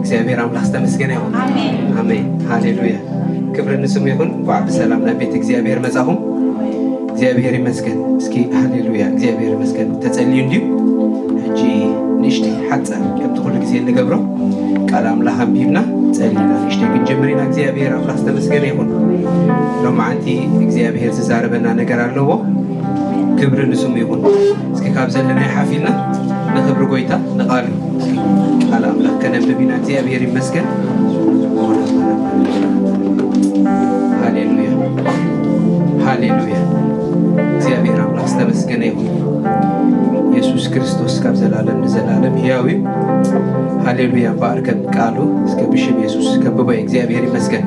እግዚኣብሔር ኣምላኽ ዝተመስገነ ይኹን። ኣሜን። ኣሜን። ሃሌሉያ። ክብሪ ንስሙ ይኹን። እንኳዕ ብሰላም ናብ ቤት እግዚኣብሔር መጻኹም። እግዚኣብሔር ይመስገን። እስኪ ሃሌሉያ፣ እግዚኣብሔር ይመስገን። ተጸልዩ እንድዩ። ሕጂ ንእሽተይ ሓጻር ከምቲ ኩሉ ግዜ እንገብሮ ቃል ኣምላኽ ኣንቢብና ጸሊና ንእሽተይ ክንጀምር ኢና። እግዚኣብሔር ኣምላኽ ዝተመስገነ ይኹን። ሎማዓንቲ እግዚኣብሔር ዝዛረበና ነገር ኣለዎ። ክብሪ ንስሙ ይኹን። እስኪ ካብ ዘለናዮ ሓፍ ኢልና ንኽብሪ ጎይታ ንቓሉ ቃል ኣምላኽ ከነንብብ ኢና። እግዚኣብሔር ይመስገን። ሃሌሉያ፣ ሃሌሉያ። እግዚኣብሔር ኣምላኽ ዝተመስገነ ይኹን። የሱስ ክርስቶስ ካብ ዘላለም ንዘላለም ሕያው እዩ። ሃሌሉያ። እምበኣር ከም ቃሉ እስከ ብሽም የሱስ ከብቦ እግዚኣብሔር ይመስገን።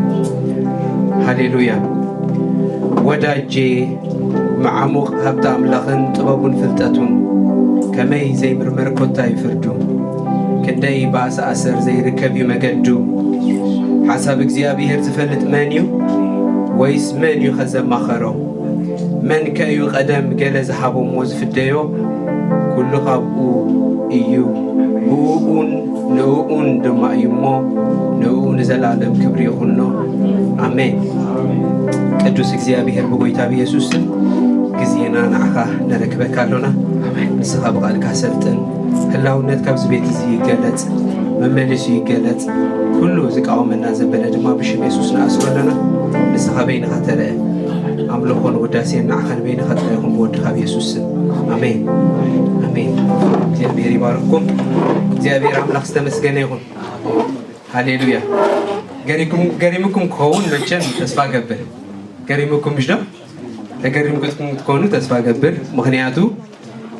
ሃሌሉያ። ወዳጄ፣ መዓሙቕ ሃብቲ ኣምላኽን ጥበቡን ፍልጠቱን ከመይ ዘይምርመር ኮታ እዩ ፍርዱ። ክንደይ ብኣሰኣሰር ዘይርከብ እዩ መገዱ። ሓሳብ እግዚኣብሔር ዝፈልጥ መን እዩ? ወይስ መን እዩ ከዘማኸሮ? መን ከ እዩ ቀደም ገለ ዝሃቦ እሞ ዝፍደዮ? ኩሉ ካብኡ እዩ፣ ብእኡን ንእኡን ድማ እዩ እሞ ንእኡ ንዘላለም ክብሪ ይኹኖ። ኣሜን። ቅዱስ እግዚኣብሔር ብጎይታ ብየሱስ ስም ግዜና ንዓኻ ነረክበካ ኣሎና። ንስኻ ብቓልካ ሰልጥን። ህላውነት ካብዚ ቤት እዚ ይገለጽ፣ መመሊሱ ይገለጽ። ኩሉ ዝቃወመና ዘበለ ድማ ብሽም የሱስ ንኣስሮ ኣለና። ንስኻ በይንኻ ተረአ። ኣምልኾን ውዳሴን ንዓኻ ንበይንኻ ጥራይ ይኹን ብወድኻ ብየሱስ ስም። ኣሜን። ኣሜን። እግዚኣብሔር ይባርክኩም። እግዚኣብሔር ኣምላኽ ዝተመስገነ ይኹን። ሃሌሉያ። ገሪኩም-፣ ገሪምኩም ክኸውን መቸም ተስፋ ገብር። ገሪምኩም ምሽ ዶ? ተገሪምኩም ክትኮኑ ተስፋ ገብር። ምኽንያቱ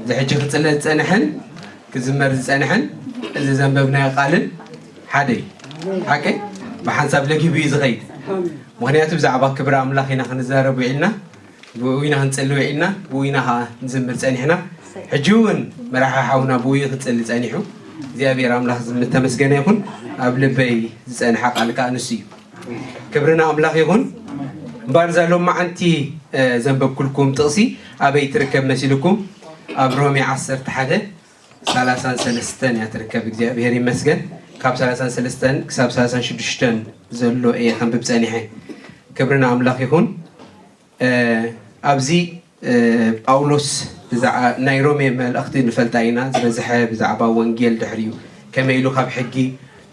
እዚ ሕጂ ክጽለ ዝጸንሐን ክዝመር ዝጸንሐን እዚ ዘንበብናዮ ቃልን ሓደ እዩ። ሓቀይ ብሓንሳብ ለጊቡ እዩ ዝኸይድ። ምኽንያቱ ብዛዕባ ክብሪ ኣምላኽ ኢና ክንዛረብ ውዒልና፣ ብኡ ኢና ክንጽሊ ውዒልና፣ ብኡ ኢና ኸዓ ንዝምር ጸኒሕና። ሕጂ እውን መራሒ ሓውና ብኡ እዩ ክጽሊ ጸኒሑ። እግዚኣብሔር ኣምላኽ ዝተመስገነ ይኹን። ኣብ ልበይ ዝጸንሐ ቃል ከኣ ንሱ እዩ። ክብሪ ንኣምላኽ ይኹን። እምበኣር እዛ ሎማዓንቲ፣ እ፣ ዘንበብኩልኩም ጥቕሲ ኣበይ ትርከብ መሲልኩም? ኣብ ሮሜ ዓሰርተ ሓደ ሰላሳን ሰለስተን እያ ትርከብ። እግዚኣብሔር ይመስገን። ካብ ሰላሳን ሰለስተን ክሳብ ሰላሳን ሽዱሽተን ዘሎ እየ ከንብብ ጸኒሐ። ክብሪ ንኣምላኽ ይኹን። እ፣ ኣብዚ፣ እ፣ ጳውሎስ ብዛዕ-፣ ናይ ሮሜ መልእኽቲ ንፈልጣ ኢና። ዝበዝሐ ብዛዕባ ወንጌል ድሕሪኡ ከመይ ኢሉ ካብ ሕጊ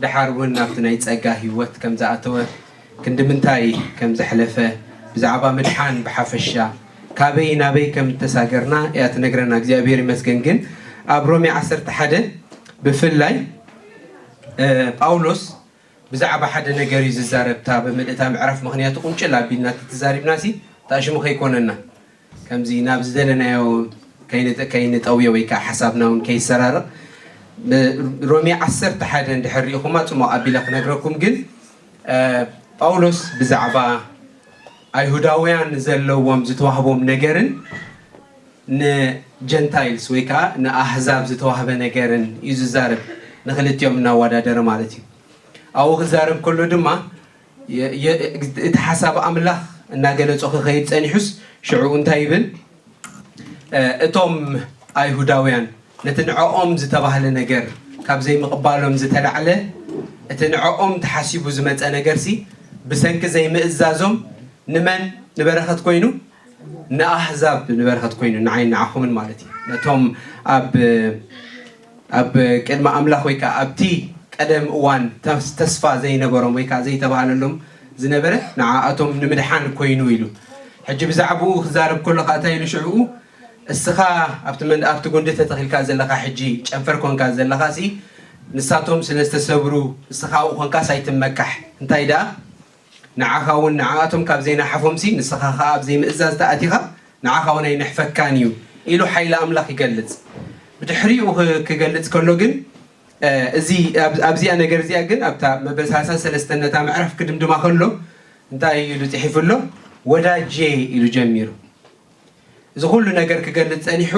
ደሓር እውን ናብቲ ናይ ጸጋ ህይወት ከም ዝኣተወ፣ ክንዲ ምንታይ ከም ዘሕለፈ፣ ብዛዕባ ምድሓን ብሓፈሻ፣ ካበይ ናበይ ከም እተሳገርና እያ ትነግረና። እግዚኣብሔር ይመስገን። ግን ኣብ ሮሜ ዓሰርተ ሓደ ብፍላይ፣ እ፣ ጳውሎስ ብዛዕባ ሓደ ነገር እዩ ዝዛረብ። እታ ብምልእታ ምዕራፍ፣ ምኽንያቱ ቁንጭል ኣቢልና ተተዛሪብናሲ፣ እታ ሽሙ ከይኮነና። ከምዚ ናብ ዝደለናዮ ከይንጠ-፣ ከይንጠውዮ ወይ ከዓ ሓሳብና እውን ከይሰራርቕ፣ ብ-፣ ሮሜ ዓሰርተ ሓደ እንድሕር ርኢኹማ፣ ጽሙቕ ኣቢለ ክነግረኩም። ግን፣ እ፣ ጳውሎስ ብዛዕባ ኣይሁዳውያን ዘለዎም ዝተዋህቦም ነገርን ንጀንታይልስ ወይ ከዓ ንኣህዛብ ዝተዋህበ ነገርን እዩ ዝዛረብ፣ ንክልቲኦም እናወዳደረ ማለት እዩ። ኣብኡ ክዛረብ ከሎ ድማ የ-፣ የ-፣ እቲ ሓሳብ ኣምላኽ እናገለጾ ክኸይድ ጸኒሑስ፣ ሽዑ እንታይ ይብል? እ፣ እቶም ኣይሁዳውያን ነቲ ንዕኦም ዝተባህለ ነገር ካብ ዘይምቕባሎም ዝተላዕለ፣ እቲ ንዕኦም ተሓሲቡ ዝመጸ ነገርሲ ብሰንኪ ዘይምእዛዞም ንመን ንበረኸት ኮይኑ? ንኣህዛብ ንበረኸት ኮይኑ፣ ንዓይን ንዓኹምን ማለት እዩ። ነቶም ኣብ፣ ኣብ ቅድሚ ኣምላኽ ወይ ከኣ ኣብቲ ቀደም እዋን ተስ-፣ ተስፋ ዘይነበሮም ወይ ከኣ ዘይተባህለሎም ዝነበረ ንዓኣቶም ንምድሓን ኮይኑ ኢሉ። ሕጂ ብዛዕባኡ ክዛረብ ከሎ ከኣ እንታይ ኢሉ ሽዕኡ? እስኻ ኣብቲ መን-፣ ኣብቲ ጉንዲ ተተኺልካ ዘለኻ፣ ሕጂ ጨንፈር ኮንካ ዘለኻሲ፣ ንሳቶም ስለ ዝተሰብሩ፣ እስኻ ኣብኡ ኮንካስ ኣይትመካሕ። እንታይ ደኣ? ንዓኻ እውን ንዓኣቶም ካብ ዘይናሓፎምሲ፣ ንስኻ ኸኣ ኣብ ዘይምእዛዝ ተኣቲኻ፣ ንዓኻ እውን ኣይንሕፈካን እዩ ኢሉ ሓይሊ ኣምላኽ ይገልጽ። ብድሕሪኡ ክ-፣ ክገልጽ ከሎ ግን፣ እ፣ እዚ፣ ኣብ-፣ ኣብዚኣ ነገር እዚኣ ግን፣ ኣብታ መበል ሰላሳን ሰለስተን ነታ ምዕራፍ ክድምድማ ከሎ፣ እንታይ ኢሉ ጽሒፉ ኣሎ? ወዳጄ ኢሉ ጀሚሩ። እዚ ኩሉ ነገር ክገልጽ ጸኒሑ፣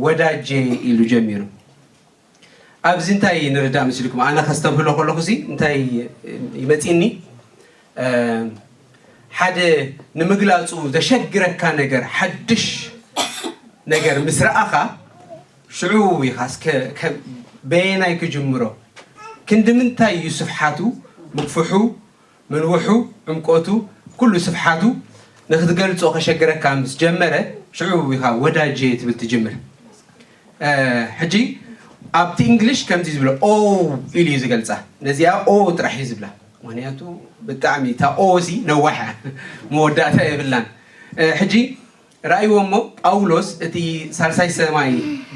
ወዳጄ ኢሉ ጀሚሩ። ኣብዚ እንታይ ንርዳእ መሲልኩም? ኣነ ከስተብህሎ ከለኹሲ እንታይ ይመጺኒ? እ፣ ሓደ ንምግላጹ ዘሸግረካ ነገር፣ ሓድሽ ነገር ምስ ረኣኻ፣ ሽዑ ኢኻ እስከ ከ-፣ በየናይ ክጅምሮ? ክንዲ ምንታይ እዩ ስፍሓቱ፣ ምግፍሑ፣ ምንውሑ፣ ዕምቆቱ፣ ኩሉ ስፍሓቱ ንክትገልጾ ከሸግረካ ምስ ጀመረ፣ ሽዑ ኢኻ ወዳጄ ትብል ትጅምር። እ፣ ሕጂ ኣብቲ እንግሊሽ ከምዚ ዝብሎ ኦ ኢሉ እዩ ዝገልጻ። ነዚኣ ኦ ጥራሕ እዩ ዝብላ። ምኽንያቱ ብጣዕሚ እታ ኦ ሲ ነዋሕ እያ። መወዳእታ የብላን። እ፣ ሕጂ ራእይዎ እሞ ጳውሎስ እቲ ሳልሳይ ሰማይ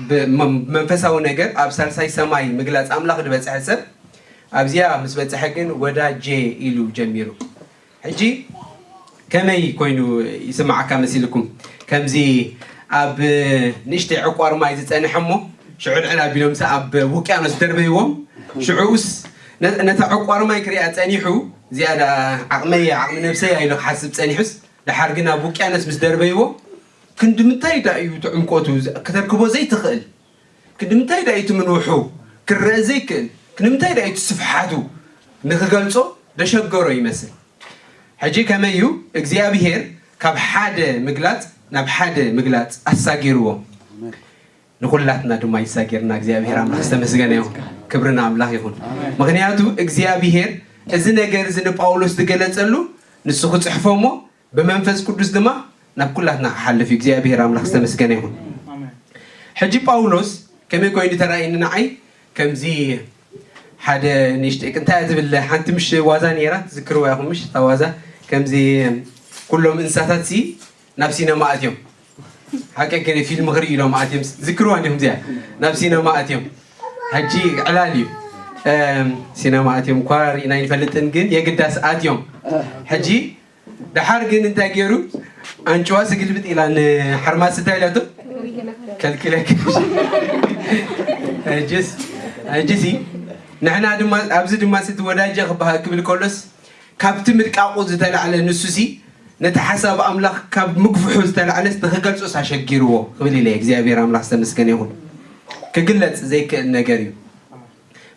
ብ-፣ መ-፣ መንፈሳዊ ነገር ኣብ ሳልሳይ ሰማይ ምግላጽ ኣምላኽ ዝበጽሐ ሰብ ኣብዚኣ ምስ በጽሐ ግን ወዳጄ ኢሉ ጀሚሩ። ሕጂ ከመይ ኮይኑ ይስምዓካ መሲልኩም? ከምዚ ኣብ ንእሽተይ ዕቋር ማይ ዝጸንሐ እሞ ሽዑ ልዕል ኣቢሎምስ ኣብ ውቅያኖስ ደርበይዎም። ሽዑስ ነ-፣ ነታ ዕቋር ማይ ክሪኣ ጸኒሑ፣ እዚኣ ደኣ ዓቕመይ እያ፣ ዓቕሚ ነብሰይ እያ ኢሉ ክሓስብ ጸኒሑስ፣ ደሓር ግን ኣብ ውቅያኖስ ምስ ደርበይዎ፣ ክንዲ ምንታይ ደኣ እዩ እቲ ዕምቆቱ ዝ-፣ ከተርክቦ ዘይትኽእል? ክንዲ ምንታይ ደኣ እዩ እቲ ምንውሑ ክረአ ዘይክእል? ክንዲ ምንታይ ደኣ እዩ እቲ ስፍሓቱ ንኽገልጾ ደሸገሮ ይመስል። ሕጂ ከመይ እዩ እግዚኣብሄር ካብ ሓደ ምግላጽ ናብ ሓደ ምግላጽ ኣሳጊርዎ? ንኹላትና ድማ ይሳጌርና። እግዚኣብሄር ኣምላኽ ዝተመስገነ ይኹን። ክብሪ ንኣምላኽ ይኹን። ምኽንያቱ እግዚኣብሄር እዚ ነገር እዚ ንጳውሎስ ዝገለጸሉ፣ ንሱ ክጽሕፎ እሞ ብመንፈስ ቅዱስ ድማ ናብ ኩላትና ክሓልፍ እዩ። እግዚኣብሄር ኣምላኽ ዝተመስገነ ይኹን። ሕጂ ጳውሎስ ከመይ ኮይኑ ተራእየኒ ንዓይ? ከምዚ ሓደ ንእሽተይ እንታይ እያ ትብል ሓንቲ ምሽ ዋዛ ነይራ፣ ትዝክርዋ ኢኹም ምሽ? እታ ዋዛ ከምዚ ኩሎም እንስሳታት ሲ ናብ ሲነማ ኣትዮም። ሓቂ ግን ፊልም ክርኢ ኢሎም ኣትዮም። ዝክርዋ እንዲኹም እዚኣ ናብ ሲነማ ኣትዮም። ሕጂ ዕላል እዩ። እም፣ ሲነማ ኣትዮም እኳ ርኢና ይንፈልጥን፣ ግን የግዳስ ኣትዮም። ሕጂ ደሓር ግን እንታይ ገይሩ? ኣንጭዋ ስግልብጥ ኢላ ንሓርማስ እንታይ ኢላቶ? ከልኪለኪ። ሕጂስ፣ ሕጂሲ ንሕና ድማ፣ ኣብዚ ድማ እቲ ወዳጀ ክበሃል ክብል ከሎስ ካብቲ ምድቃቑ ዝተላዕለ ንሱሲ ነቲ ሓሳብ ኣምላኽ ካብ ምግፍሑ ዝተላዕለስ ንኽገልጾስ ኣሸጊርዎ ክብል ኢለ እግዚኣብሔር ኣምላኽ ዝተመስገነ ይኹን። ክግለጽ ዘይክእል ነገር እዩ።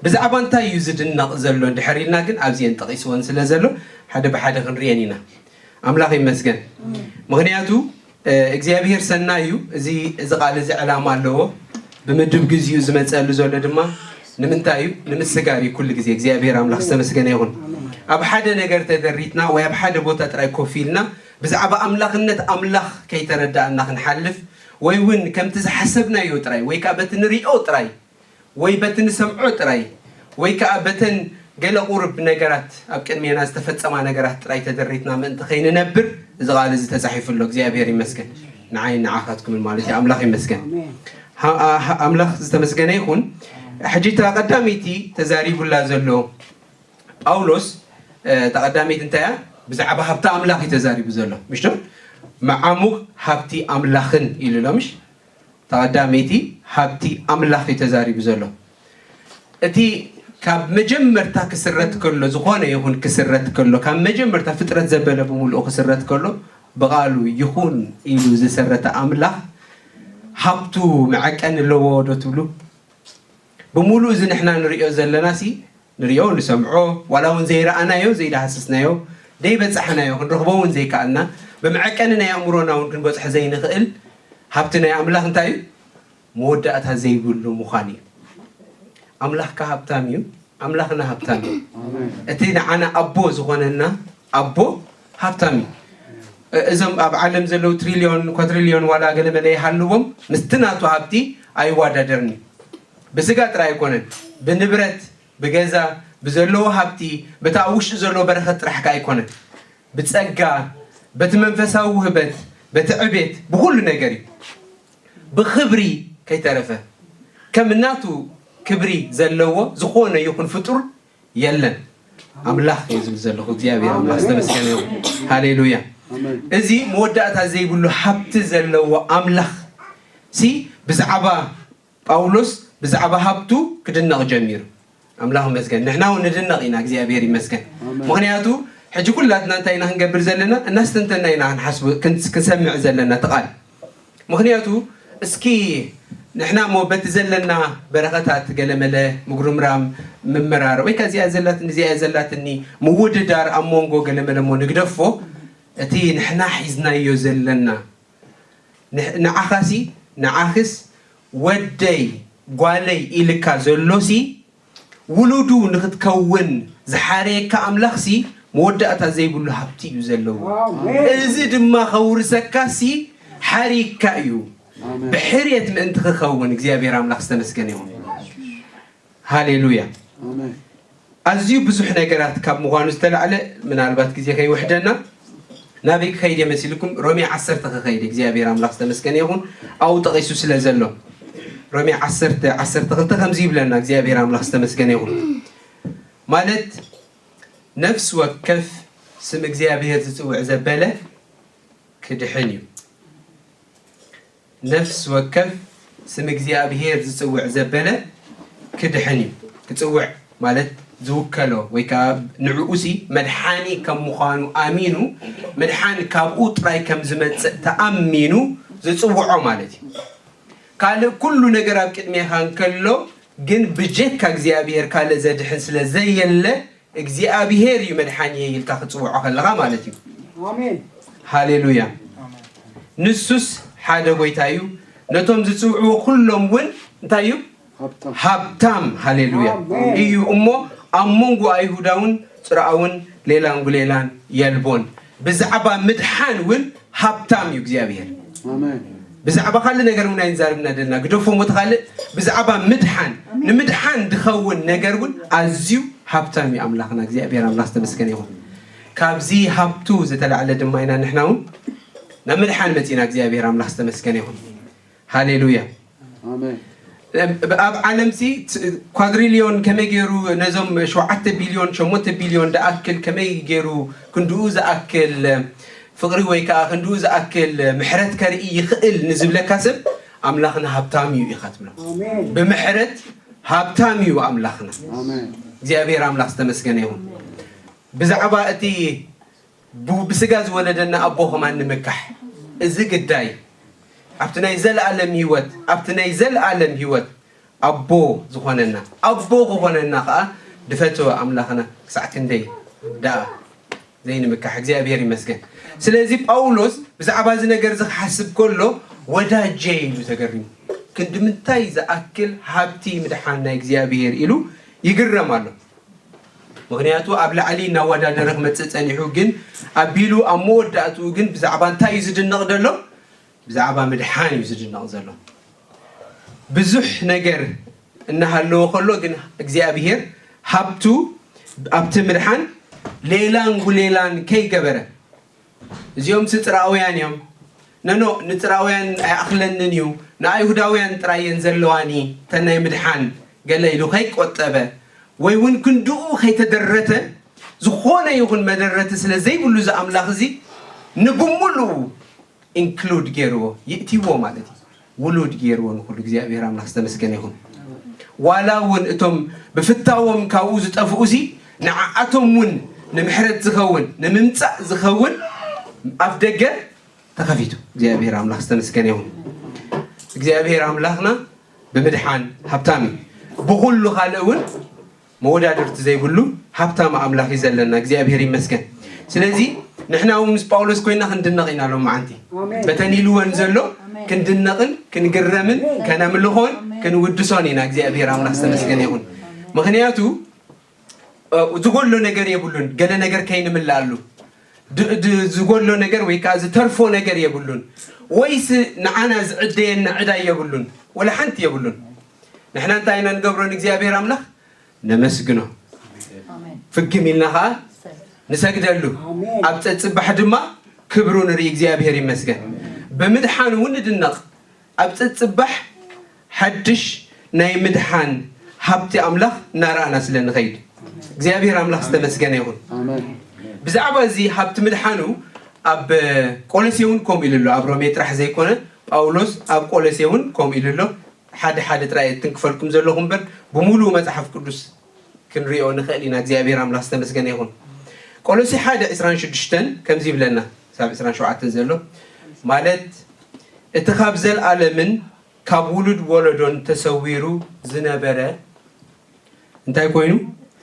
ብዛዕባ እንታይ እዩ ዝድነቕ ዘሎ እንድሕር ኢልና ግን ኣብዚአን ጠቒስወን ስለ ዘሎ ሓደ ብሓደ ክንርእየን ኢና። ኣምላኽ ይመስገን። ምኽንያቱ እግዚኣብሔር ሰናይ እዩ። እዚ፣ እዚ ቃል እዚ ዕላማ ኣለዎ። ብምድብ ግዚኡ ዝመጸሉ ዘሎ ድማ ንምንታይ እዩ? ንምስጋር እዩ ኩሉ ግዜ። እግዚኣብሔር ኣምላኽ ዝተመስገነ ይኹን። ኣብ ሓደ ነገር ተደሪትና ወይ ኣብ ሓደ ቦታ ጥራይ ኮፍ ኢልና ብዛዕባ ኣምላኽነት ኣምላኽ ከይተረዳእና ክንሓልፍ ወይ እውን ከምቲ ዝሓሰብናዮ ጥራይ ወይ ከዓ በቲ ንሪኦ ጥራይ ወይ በቲ ንሰምዖ ጥራይ ወይ ከዓ በተን ገለ ቁሩብ ነገራት ኣብ ቅድሜና ዝተፈጸማ ነገራት ጥራይ ተደሪትና ምእንቲ ከይንነብር እዚ ቃል እዚ ተጻሒፉ ኣሎ። እግዚኣብሔር ይመስገን። ንዓይ ንዓኻትኩምን ማለት እዩ። ኣምላኽ ይመስገን። ኣሜን። ሃ-፣ ኣ-፣ ሃ-፣ ኣምላኽ ዝተመስገነ ይኹን። ሕጂ እታ ቀዳመይቲ ተዛሪቡላ ዘሎ ጳውሎስ፣ እ፣ እታ ቀዳመይቲ እንታይ እያ? ብዛዕባ ሃብቲ ኣምላኽ እዩ ተዛሪቡ ዘሎ። ምሽቶ? መዓሙቕ ሃብቲ ኣምላኽን ኢሉ ኣሎ፣ ምሽ? እታ ቀዳመይቲ ሃብቲ ኣምላኽ እዩ ተዛሪቡ ዘሎ። እቲ ካብ መጀመርታ ክስረት ከሎ፣ ዝኾነ ይኹን ክስረት ከሎ፣ ካብ መጀመርታ ፍጥረት ዘበለ ብምሉኡ ክስረት ከሎ፣ ብቓሉ ይኹን ኢሉ ዝሰረተ ኣምላኽ ሃብቱ መዐቀኒ ኣለዎ ዶ ትብሉ? ብምሉእ እዚ ንሕና ንርእዮ ዘለናሲ፣ ንርእዮ፣ ንሰምዖ፣ ዋላ እውን ዘይረኣናዮ፣ ዘይዳህሰስናዮ፣ ዘይበጻሕናዮ፣ ክንረኽቦ እውን ዘይከኣልና፣ ብመዐቀኒ ናይ ኣእምሮና እውን ክንበጽሖ ዘይንኽእል ሃብቲ ናይ ኣምላኽ እንታይ እዩ? መወዳእታ ዘይብሉ ምዃን እዩ። ኣምላኽካ ሃብታም እዩ፣ ኣምላኽና ሃብታም እዩ። ኣሜን። እቲ ንዓና ኣቦ ዝኾነና ኣቦ ሃብታም እዩ። እ-፣ እዞም ኣብ ዓለም ዘለዉ ትሪልዮን፣ ኳትሪልዮን ዋላ ገለ መለ ይሃልዎም፣ ምስቲ ናቱ ሃብቲ ኣይዋዳደርን እዩ። ብስጋ ጥራይ ኣይኮነን፣ ብንብረት፣ ብገዛ፣ ብዘለዎ ሃብቲ፣ በቲ ኣብ ውሽጢ ዘለዎ በረኸት ጥራሕ ከኣ ኣይኮነን። ብጸጋ፣ በቲ መንፈሳዊ ውህበት፣ በቲ ዕቤት፣ ብኹሉ ነገር እዩ። ብኽብሪ ከይተረፈ፣ ከም ናቱ ክብሪ ዘለዎ ዝኾነ ይኹን ፍጡር የለን። ኣምላኽ እየ ዝብል ዘለኹ፣ እግዚኣብሔር ኣምላኽ ዝተመስገነ ይኹን። ሃሌሉያ። ኣሜን። እዚ መወዳእታ ዘይብሉ ሃብቲ ዘለዎ ኣምላኽ ሲ ብዛዕባ ጳውሎስ ብዛዕባ ሃብቱ ክድነቕ ጀሚሩ። ኣምላኽ ይመስገን። ንሕና እውን ንድነቕ ኢና፣ እግዚኣብሔር ይመስገን። ኣሜን። ምኽንያቱ ሕጂ ኩላትና እንታይ ኢና ክንገብር ዘለና? እናስተንተና ኢና ክንሓስብ፣ ክን-፣ ክንሰምዕ ዘለና እቲ ቃል። ምኽንያቱ እስኪ ንሕና እሞ በቲ ዘለና በረኸታት ገለመለ ምጉርምራም፣ ምምራር፣ ወይ ከኣ እዚኣ ዘላትኒ፣ እዚኣ ዘላትኒ ምውድዳር ኣብ መንጎ ገለመለ እሞ ንግደፎ። እቲ ንሕና ሒዝናዮ ዘለና ንሕ-፣ ንዓኻሲ፣ ንዓኽስ ወደይ ጓለይ ኢልካ ዘሎሲ ውሉዱ ንኽትከውን ዝሓረየካ ኣምላኽሲ መወዳእታ ዘይብሉ ሃብቲ እዩ ዘለዎ። ኣሜን። እዚ ድማ ከውርሰካሲ ሓሪካ እዩ። ኣሜን። ብሕርየት ምእንቲ ክኸውን እግዚኣብሔር ኣምላኽ ዝተመስገነ ይኹን። ሃሌሉያ። ኣሜን። ኣዝዩ ብዙሕ ነገራት ካብ ምዃኑ ዝተላዕለ፣ ምናልባት ግዜ ከይውሕደና፣ ናበይ ክኸይድ እየ መሲልኩም? ሮሜ ዓሰርተ ክኸይድ እየ። እግዚኣብሔር ኣምላኽ ዝተመስገነ ይኹን፣ ኣብኡ ጠቒሱ ስለ ዘሎ። ሮሜ ዓሰርተ ዓሰርተ ክልተ ከምዚ ይብለና፣ እግዚኣብሔር ኣምላኽ ዝተመስገነ ይኹን። ማለት፣ ነፍሲ ወከፍ ስም እግዚኣብሔር ዝጽውዕ ዘበለ ክድሕን እዩ። ነፍሲ ወከፍ ስም እግዚኣብሔር ዝጽውዕ ዘበለ ክድሕን እዩ። ክጽውዕ ማለት ዝውከሎ ወይ ከኣ ንዕኡሲ መድሓኒ ከም ምዃኑ ኣሚኑ፣ ምድሓን ካብኡ ጥራይ ከም ዝመጽእ ተኣሚኑ ዝጽውዖ ማለት እዩ። ካልእ ኩሉ ነገር ኣብ ቅድሜኻ እንከሎ፣ ግን ብጀካ እግዚኣብሔር ካልእ ዘድሕን ስለ ዘየለ፣ እግዚኣብሔር እዩ መድሓኒየይ ኢልካ ክትጽውዖ ከለኻ ማለት እዩ። ኣሜን። ሃሌሉያ። ኣሜን። ንሱስ ሓደ ጎይታ እዩ፣ ነቶም ዝጽውዕዎ ኩሎም እውን እንታይ እዩ? ሃብታም። ሃብታም። ሃሌሉያ። ኣሜን። እዩ እሞ፣ ኣብ መንጎ ኣይሁዳውን ጽርኣውን ሌላን ጉሌላን የልቦን። ብዛዕባ ምድሓን እውን ሃብታም እዩ እግዚኣብሔር። ኣሜን። ብዛዕባ ካልእ ነገር እውን ኣይንዛርብና ደልና፣ ግደፎ ሞት ካልእ፣ ብዛዕባ ምድሓን፣ ኣሜን። ንምድሓን ድኸውን ነገር እውን ኣዝዩ ሃብታም እዩ ኣምላኽና። እግዚኣብሔር ኣምላኽ ዝተመስገነ ይኹን። ካብዚ ሃብቱ ዝተላዕለ ድማ ኢና ንሕና እውን ናብ ምድሓን መጺና። እግዚኣብሔር ኣምላኽ ዝተመስገነ ይኹን። ሃሌሉያ። ኣሜን። ኣብ ዓለምሲ ኳድሪልዮን ከመይ ገይሩ ነዞም ሸውዓተ ቢልዮን፣ ሸሞንተ ቢልዮን ደኣክል ከመይ ገይሩ ክንድኡ ዝኣክል ፍቕሪ ወይ ከዓ ክንድኡ ዝኣክል ምሕረት ከርኢ ይኽእል ንዝብለካ ሰብ ኣምላኽና ሃብታም እዩ ኢኻ ትብሎ። ኣሜን። ብምሕረት ሃብታም እዩ ኣምላኽና። ኣሜን። እግዚኣብሔር ኣምላኽ ዝተመስገነ ይኹን። ብዛዕባ እቲ ብ-፣ ብስጋ ዝወለደና ኣቦ ከማን ንምካሕ፣ እዚ ግዳይ ኣብቲ ናይ ዘለኣለም ህይወት፣ ኣብቲ ናይ ዘለኣለም ህይወት ኣቦ ዝኾነና፣ ኣቦ ክኾነና ኸኣ ድፈተወ ኣምላኽና ክሳዕ ክንደይ ደኣ ዘይንምካሕ። እግዚኣብሔር ይመስገን። ስለዚ ጳውሎስ ብዛዕባ እዚ ነገር እዚ ክሓስብ ከሎ፣ "ወዳጀይ" ኢሉ ተገሪሙ። ክንዲ ምንታይ ዝኣክል ሃብቲ ምድሓን ናይ እግዚኣብሔር ኢሉ ይግረም ኣሎ። ምኽንያቱ ኣብ ላዕሊ እናወዳደረ ክመጽእ ጸኒሑ፣ ግን ኣቢሉ ኣብ መወዳእትኡ ግን ብዛዕባ እንታይ እዩ ዝድነቕ ዘሎ? ብዛዕባ ምድሓን እዩ ዝድነቕ ዘሎ። ብዙሕ ነገር እናሃለወ ከሎ ግን እግዚኣብሔር ሃብቱ ኣብቲ ምድሓን ሌላን ጉሌላን ከይገበረ፣ እዚኦም ስጥራውያን እዮም፣ ነኖ ንጥራውያን ኣይኣኽለንን እዩ፣ ንኣይሁዳውያን ጥራይ እየን ዘለዋኒ እተን ናይ ምድሓን ገለ ኢሉ ከይቆጠበ ወይ እውን ክንድኡ ከይተደረተ፣ ዝኾነ ይኹን መደረቲ ስለ ዘይብሉ እዚ ኣምላኽ እዚ ንብሙሉኡ ኢንክሉድ ገይርዎ፣ ይእትይዎ ማለት እዩ። ውሉድ ገይርዎ ንኹሉ። እግዚኣብሔር ኣምላኽ ዝተመስገነ ይኹን። ዋላ እውን እቶም ብፍታዎም ካብኡ ዝጠፍኡ ሲ ንዓኣቶም እውን ንምሕረት ዝኸውን ንምምጻእ ዝኸውን ኣፍ ደገ ተኸፊቱ። እግዚኣብሔር ኣምላኽ ዝተመስገነ ይኹን። እግዚኣብሔር ኣምላኽና ብምድሓን ሃብታም እዩ። ብኹሉ ካልእ እውን መወዳድርቲ ዘይብሉ ሃብታም ኣምላኽ እዩ ዘለና። እግዚኣብሔር ይመስገን። ስለዚ ንሕና እውን ምስ ጳውሎስ ኮይና ክንድነቕ ኢና ሎም መዓንቲ። ኣሜን። በተን ኢልወን ዘሎ ኣሜን። ክንድነቕን ክንግረምን ኣሜን። ከነምልኾን ኣሜን። ክንውድሶን ኢና። እግዚኣብሔር ኣምላኽ ዝተመስገነ ይኹን። ምኽንያቱ፣ እ፣ ዝጎሎ ነገር የብሉን። ገለ ነገር ከይንምልኣሉ፣ ድ-፣ ድ-፣ ዝጎሎ ነገር ወይ ከዓ ዝተርፎ ነገር የብሉን። ወይስ ንዓና ዝዕደየና ዕዳ የብሉን። ወላ ሓንቲ የብሉን። ንሕና እንታይ ኢና ንገብሮ ንእግዚኣብሔር ኣምላኽ? ነመስግኖ። ኣሜን። ፍግም ኢልና ኸዓ ንሰግደሉ። ኣሜን። ኣብ ጸጽባሕ ድማ ክብሩ ንርኢ። እግዚኣብሔር ይመስገን። ብምድሓን እውን ንድነቕ። ኣብ ጸጽባሕ ሓድሽ ናይ ምድሓን ሃብቲ ኣምላኽ እናረኣና ስለ ንኸይድ፣ እግዚኣብሔር ኣምላኽ ዝተመስገነ ይኹን። ኣሜን። ብዛዕባ እዚ ሃብቲ ምድሓኑ ኣብ ቆሎሴ እውን ከምኡ ኢሉ ኣሎ። ኣብ ሮሜ ጥራሕ ዘይኮነ፣ ጳውሎስ ኣብ ቆሎሴ እውን ከምኡ ኢሉ ኣሎ። ሓደ ሓደ ጥራይ እየ ትንክፈልኩም ዘለኹ እምበር፣ ብምሉኡ መጽሓፍ ቅዱስ ክንሪኦ ንኽእል ኢና። እግዚኣብሔር ኣምላኽ ዝተመስገነ ይኹን። ቆሎሴ ሓደ ዕስራን ሽዱሽተን ከምዚ ይብለና፣ ክሳብ ዕስራን ሸውዓተን ዘሎ፣ ማለት፣ እቲ ካብ ዘለኣለምን ካብ ውሉድ ወለዶን ተሰዊሩ ዝነበረ እንታይ ኮይኑ?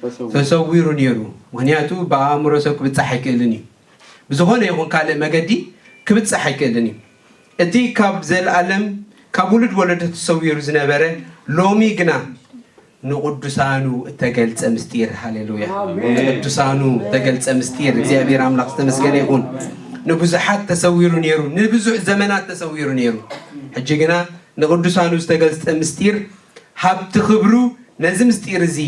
ተሰዊሩ። ተሰዊሩ ነይሩ። ምኽንያቱ ብኣእምሮ ሰብ ክብጻሕ ኣይክእልን እዩ። ብዝኾነ ይኹን ካልእ መገዲ ክብጻሕ ኣይክእልን እዩ። እቲ ካብ ዘለኣለም፣ ካብ ውሉድ ወለዶ ተሰዊሩ ዝነበረ፣ ሎሚ ግና ንቕዱሳኑ እተገልጸ ምስጢር። ሃሌሉያ። ኣሜን። ንቕዱሳኑ እተገልጸ ምስጢር። እግዚኣብሔር ኣምላኽ ዝተመስገነ ይኹን። ንብዙሓት ተሰዊሩ ነይሩ፣ ንብዙሕ ዘመናት ተሰዊሩ ነይሩ። ሕጂ ግና ንቕዱሳኑ ዝተገልጸ ምስጢር፣ ሃብቲ ክብሩ፣ ነዚ ምስጢር እዚ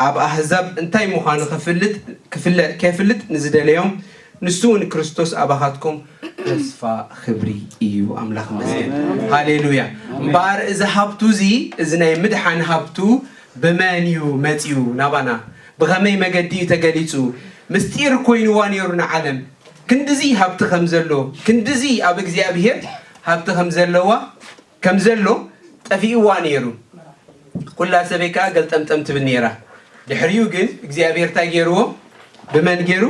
ኣብ ኣህዛብ እንታይ ምዃኑ ክፍልጥ ክፍለ- ከፍልጥ ንዝደለዮም፣ ንሱ እውን ክርስቶስ ኣባኻትኩም ተስፋ ክብሪ እዩ። ኣምላኽ ይመስገን። ሃሌሉያ። እምበኣር እዚ ሃብቱ እዚ፣ እዚ ናይ ምድሓን ሃብቱ ብመን እዩ መጺኡ ናባና? ብኸመይ መገዲ እዩ ተገሊጹ? ምስጢር ኮይንዋ ነይሩ ንዓለም። ክንድዚ ሃብቲ ከም ዘሎ፣ ክንድዚ ኣብ እግዚኣብሔር ሃብቲ ከም ዘለዋ፣ ከም ዘሎ ጠፊእዋ ነይሩ። ኩላ ሰበይ ከኣ ገልጠምጠም ትብል ነይራ። ድሕሪኡ ግን እግዚኣብሔር እንታይ ገይርዎ? ብመን ገይሩ?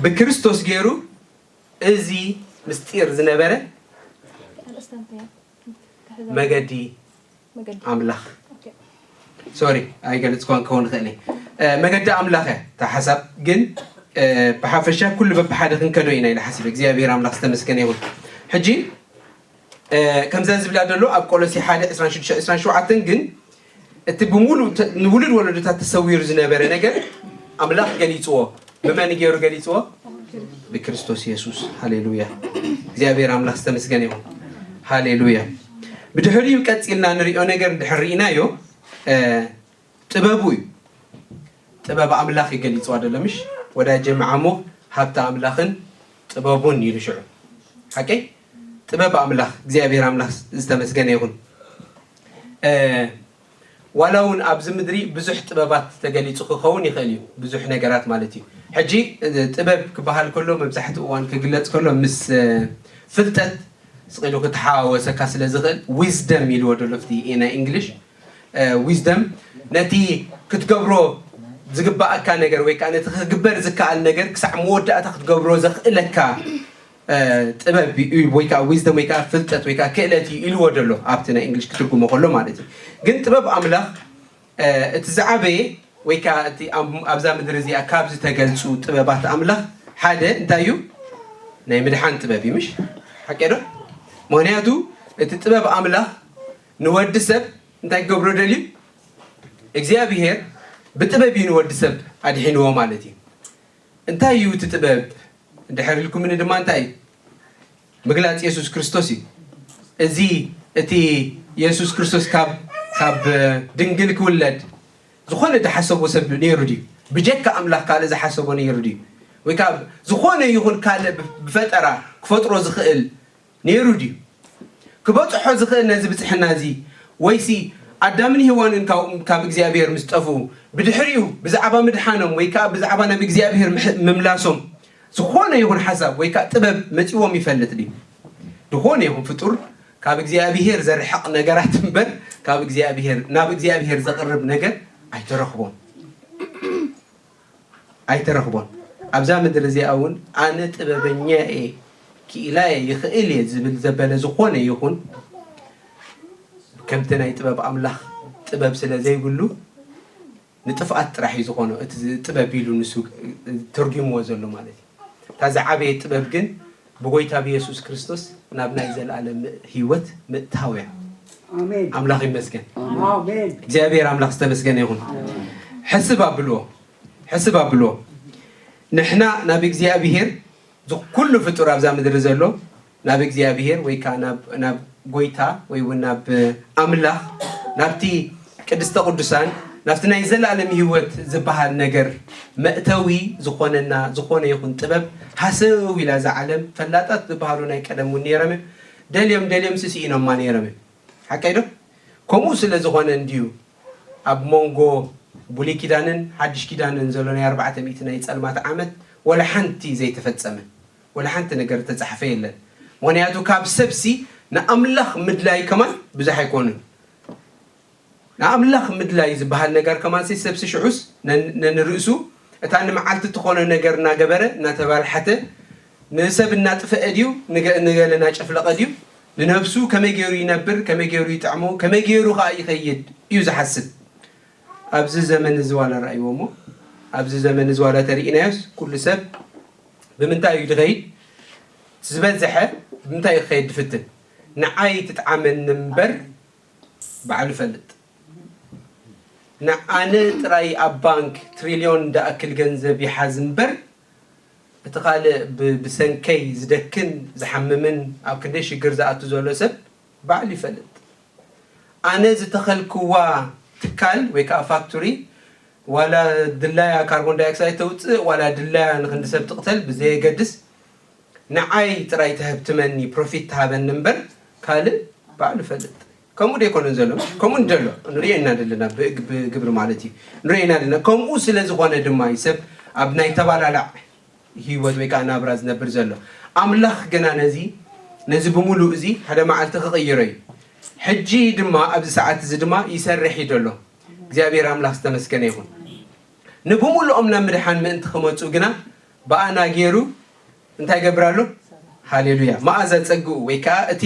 ብክርስቶስ ገይሩ። እዚ ምስጢር ዝነበረ ኣርእስታ እንታይ እያ? መገዲ መገዲ። ኣምላኽ። ኦኬ። ሶሪ፣ ኣይገልጽኳን ክኸውን ይኽእል እየ። እ፣ መገዲ ኣምላኽ እያ እታ ሓሳብ። ግን፣ እ፣ ብሓፈሻ ኩሉ በብሓደ ክንከዶ ኢና ኢለ ሓሲበ። እግዚኣብሔር ኣምላኽ ዝተመስገነ ይኹን። ሕጂ፣ እ፣ ከምዛ ዝብላ ዘሎ ኣብ ቆሎሴ ሓደ ዕስራን ሽዱሽተን ዕስራን ሸውዓተን ግን እቲ ብምሉእ ተ- ንውሉድ ወለዶታት ተሰዊሩ ዝነበረ ነገር ኣምላኽ ገሊጽዎ። ብመን ገይሩ ገሊጽዎ? ብክርስቶስ የሱስ። ሃሌሉያ። እግዚኣብሔር ኣምላኽ ዝተመስገነ ይኹን። ሃሌሉያ። ብድሕሪኡ ቀጺልና ንሪኦ ነገር እንድሕር ርኢናዮ፣ እ፣ ጥበቡ እዩ። ጥበብ ኣምላኽ ይገሊጽዋ ደሎ፣ ምሽ? ወዳጀ መዓሞ፣ ሃብቲ ኣምላኽን ጥበቡን ኢሉ ሽዑ። ሓቀይ? ጥበብ ኣምላኽ፣ እግዚኣብሔር ኣምላኽ ዝተመስገነ ይኹን። እ፣ ዋላ እውን ኣብዚ ምድሪ ብዙሕ ጥበባት ተገሊጹ ክኸውን ይኽእል እዩ፣ ብዙሕ ነገራት ማለት እዩ። ሕጂ፣ እ፣ ጥበብ ክበሃል ከሎ፣ መብዛሕትኡ እዋን ክግለጽ ከሎ፣ ምስ፣ እ፣ ፍልጠት ስቕ ኢሉ ክተሓዋወሰካ ስለ ዝኽእል፣ ዊዝደም ኢልዎ ደሎ፣ ኣብቲ ናይ እንግሊሽ፣ እ፣ ዊዝደም ነቲ ክትገብሮ ዝግባኣካ ነገር ወይ ከዓ ነቲ ክግበር ዝከኣል ነገር ክሳዕ መወዳእታ ክትገብሮ ዘኽእለካ፣ እ፣ ጥበብ እዩ፣ ወይ ከዓ ዊዝደም ወይ ከዓ ፍልጠት ወይ ከዓ ክእለት እዩ ኢልዎ ደሎ ኣብቲ ናይ እንግሊሽ ክትርጉሞ ከሎ ማለት እዩ። ግን ጥበብ ኣምላኽ፣ እ፣ እቲ ዝዓበየ ወይ ከዓ እቲ ኣብ-፣ ኣብዛ ምድሪ እዚኣ ካብ ዝተገልጹ ጥበባት ኣምላኽ ሓደ እንታይ እዩ? ናይ ምድሓን ጥበብ እዩ፣ ምሽ? ሓቂ ዶ? ምኽንያቱ እቲ ጥበብ ኣምላኽ ንወዲ ሰብ እንታይ ክገብሮ ደልዩ? እግዚኣብሔር ብጥበብ እዩ ንወዲ ሰብ ኣድሒንዎ ማለት እዩ። እንታይ እዩ እቲ ጥበብ? እንድሕር ኢልኩምኒ ድማ እንታይ እዩ? ምግላጽ የሱስ ክርስቶስ እዩ። እዚ እቲ የሱስ ክርስቶስ ካብ፣ ካብ ድንግል ክውለድ ዝኾነ ዝሓሰቦ ሰብ ነይሩ ድዩ? ብጀካ ኣምላኽ ካልእ ዝሓሰቦ ነይሩ ድዩ? ወይ ካብ ዝኾነ ይኹን ካልእ ብ-፣ ብፈጠራ ክፈጥሮ ዝኽእል ነይሩ ድዩ? ክበጽሖ ዝኽእል ነዚ ብጽሕና እዚ? ወይሲ ኣዳምን ሄዋንን ካብ፣ ካብ እግዚኣብሔር ምስ ጠፍኡ፣ ብድሕሪኡ ብዛዕባ ምድሓኖም ወይ ከኣ ብዛዕባ ናብ እግዚኣብሔር ምሕ-፣ ምምላሶም ዝኾነ ይኹን ሓሳብ ወይ ከኣ ጥበብ መጺዎም ይፈልጥ ድዩ? ዝኾነ ይኹን ፍጡር ካብ እግዚኣብሔር ዘርሕቕ ነገራት እምበር፣ ካብ እግዚኣብሔር፣ ናብ እግዚኣብሔር ዘቕርብ ነገር ኣይተረኽቦን። ኣይተረኽቦን። ኣብዛ ምድሪ እዚኣ እውን ኣነ ጥበበኛ እየ፣ ክኢላ እየ፣ ይኽእል እየ ዝብል ዘበለ ዝኾነ ይኹን፣ ከምቲ ናይ ጥበብ ኣምላኽ ጥበብ ስለ ዘይብሉ፣ ንጥፍኣት ጥራሕ እዩ ዝኾኖ። እቲ ዝ-፣ ጥበብ ኢሉ ንሱ ተርጒምዎ ዘሎ ማለት እዩ። እታ ዝዓበየ ጥበብ ግን ብጎይታ ብየሱስ ክርስቶስ ናብ ናይ ዘለኣለም ህይወት ምእታው እያ። ኣሜን። ኣምላኽ ይመስገን። ኣሜን። እግዚኣብሔር ኣምላኽ ዝተመስገነ ይኹን። ሕስብ ኣብልዎ፣ ሕስብ ኣብልዎ። ንሕና ናብ እግዚኣብሔር፣ ዝ-፣ ኩሉ ፍጡር ኣብዛ ምድሪ ዘሎ ናብ እግዚኣብሔር ወይ ከዓ ናብ፣ ናብ ጎይታ ወይ እውን ናብ ኣምላኽ፣ ናብቲ ቅድስተ ቅዱሳን፣ ናብቲ ናይ ዘለኣለም ህይወት ዝበሃል ነገር መእተዊ ዝኾነና ዝኾነ ይኹን ጥበብ ሃሰው ኢላ እዛ ዓለም፣ ፈላጣት ዝበሃሉ ናይ ቀደም እውን ነይሮም እዮም። ደልዮም ደልዮም ስኢኖማ ነይሮም እዮም። ሓቀይ ዶ? ከምኡ ስለ ዝኾነ እንድዩ ኣብ መንጎ ብሉይ ኪዳንን ሓድሽ ኪዳንን ዘሎ ናይ ኣርባዕተ ሚእቲ ናይ ጸልማት ዓመት ወላ ሓንቲ ዘይተፈጸመ፣ ወላ ሓንቲ ነገር ተጻሕፈ የለን። ምኽንያቱ ካብ ሰብሲ ንኣምላኽ ምድላይ ከማን ብዙሕ ኣይኮኑን። ንኣምላኽ ምድላይ ዝበሃል ነገር ከማንሲ ሰብሲ ሽዑስ ነን-፣ ነንርእሱ እታ ንመዓልቲ እትኾኖ ነገር እናገበረ እናተባልሓተ ንሰብ እናጥፈአ ድዩ? ንገ-፣ ንገለ እናጨፍለቐ ድዩ? ንነብሱ ከመይ ገይሩ ይነብር? ከመይ ገይሩ ይጥዕሞ? ከመይ ገይሩ ኸኣ ይኸይድ እዩ ዝሓስብ። ኣብዚ ዘመን እዚ ዋላ ረኣይዎ እሞ፣ ኣብዚ ዘመን እዚ ዋላ ተርኢናዮስ፣ ኩሉ ሰብ ብምንታይ እዩ ዝኸይድ? ዝበዝሐ ብምንታይ እዩ ክኸይድ ዝፍትን? ንዓይ ትጥዓመኒ እምበር ባዕሉ ይፈልጥ። ንዓነ ጥራይ ኣብ ባንክ ትሪልዮን ዝኣክል ገንዘብ ይሓዝ እምበር፣ እቲ ካልእ ብ-፣ ብሰንከይ ዝደክን ዝሓምምን ኣብ ክንደይ ሽግር ዝኣቱ ዘሎ ሰብ ባዕሉ ይፈልጥ። ኣነ ዝተኸልክዋ ትካል ወይ ከዓ ፋክቱሪ ዋላ ድላያ ካርቦን ዳይኦክሳይድ ተውፅእ ዋላ ድላያ ንክንዲ ሰብ ትቕተል ብዘየገድስ ንዓይ ጥራይ ተህብትመኒ ፕሮፊት ትሃበኒ እምበር ካልእ ባዕሉ ፈልጥ። ከምኡ ዶ ኣይኮነን ዘሎ? ከምኡ እንደሎ ንሪኦ ኢና ዘለና ብግ-፣ ብግብሪ ማለት እዩ። ንሪኦ ኢና ዘለና። ከምኡ ስለ ዝኾነ ድማ እዩ ሰብ ኣብ ናይ ተባላላዕ ህይወት ወይ ከዓ ናብራ ዝነብር ዘሎ። ኣምላኽ ግና ነዚ፣ ነዚ ብምሉእ እዚ ሓደ መዓልቲ ክቕይሮ እዩ። ሕጂ ድማ ኣብዚ ሰዓት እዚ ድማ ይሰርሕ እዩ ዘሎ። እግዚኣብሔር ኣምላኽ ዝተመስገነ ይኹን። ንብምሉኦም ናብ ምድሓን ምእንቲ ክመጹ ግና ብኣና ገይሩ እንታይ ይገብር ኣሎ? ሃሌሉያ። መኣዛ ጸግኡ ወይ ከዓ እቲ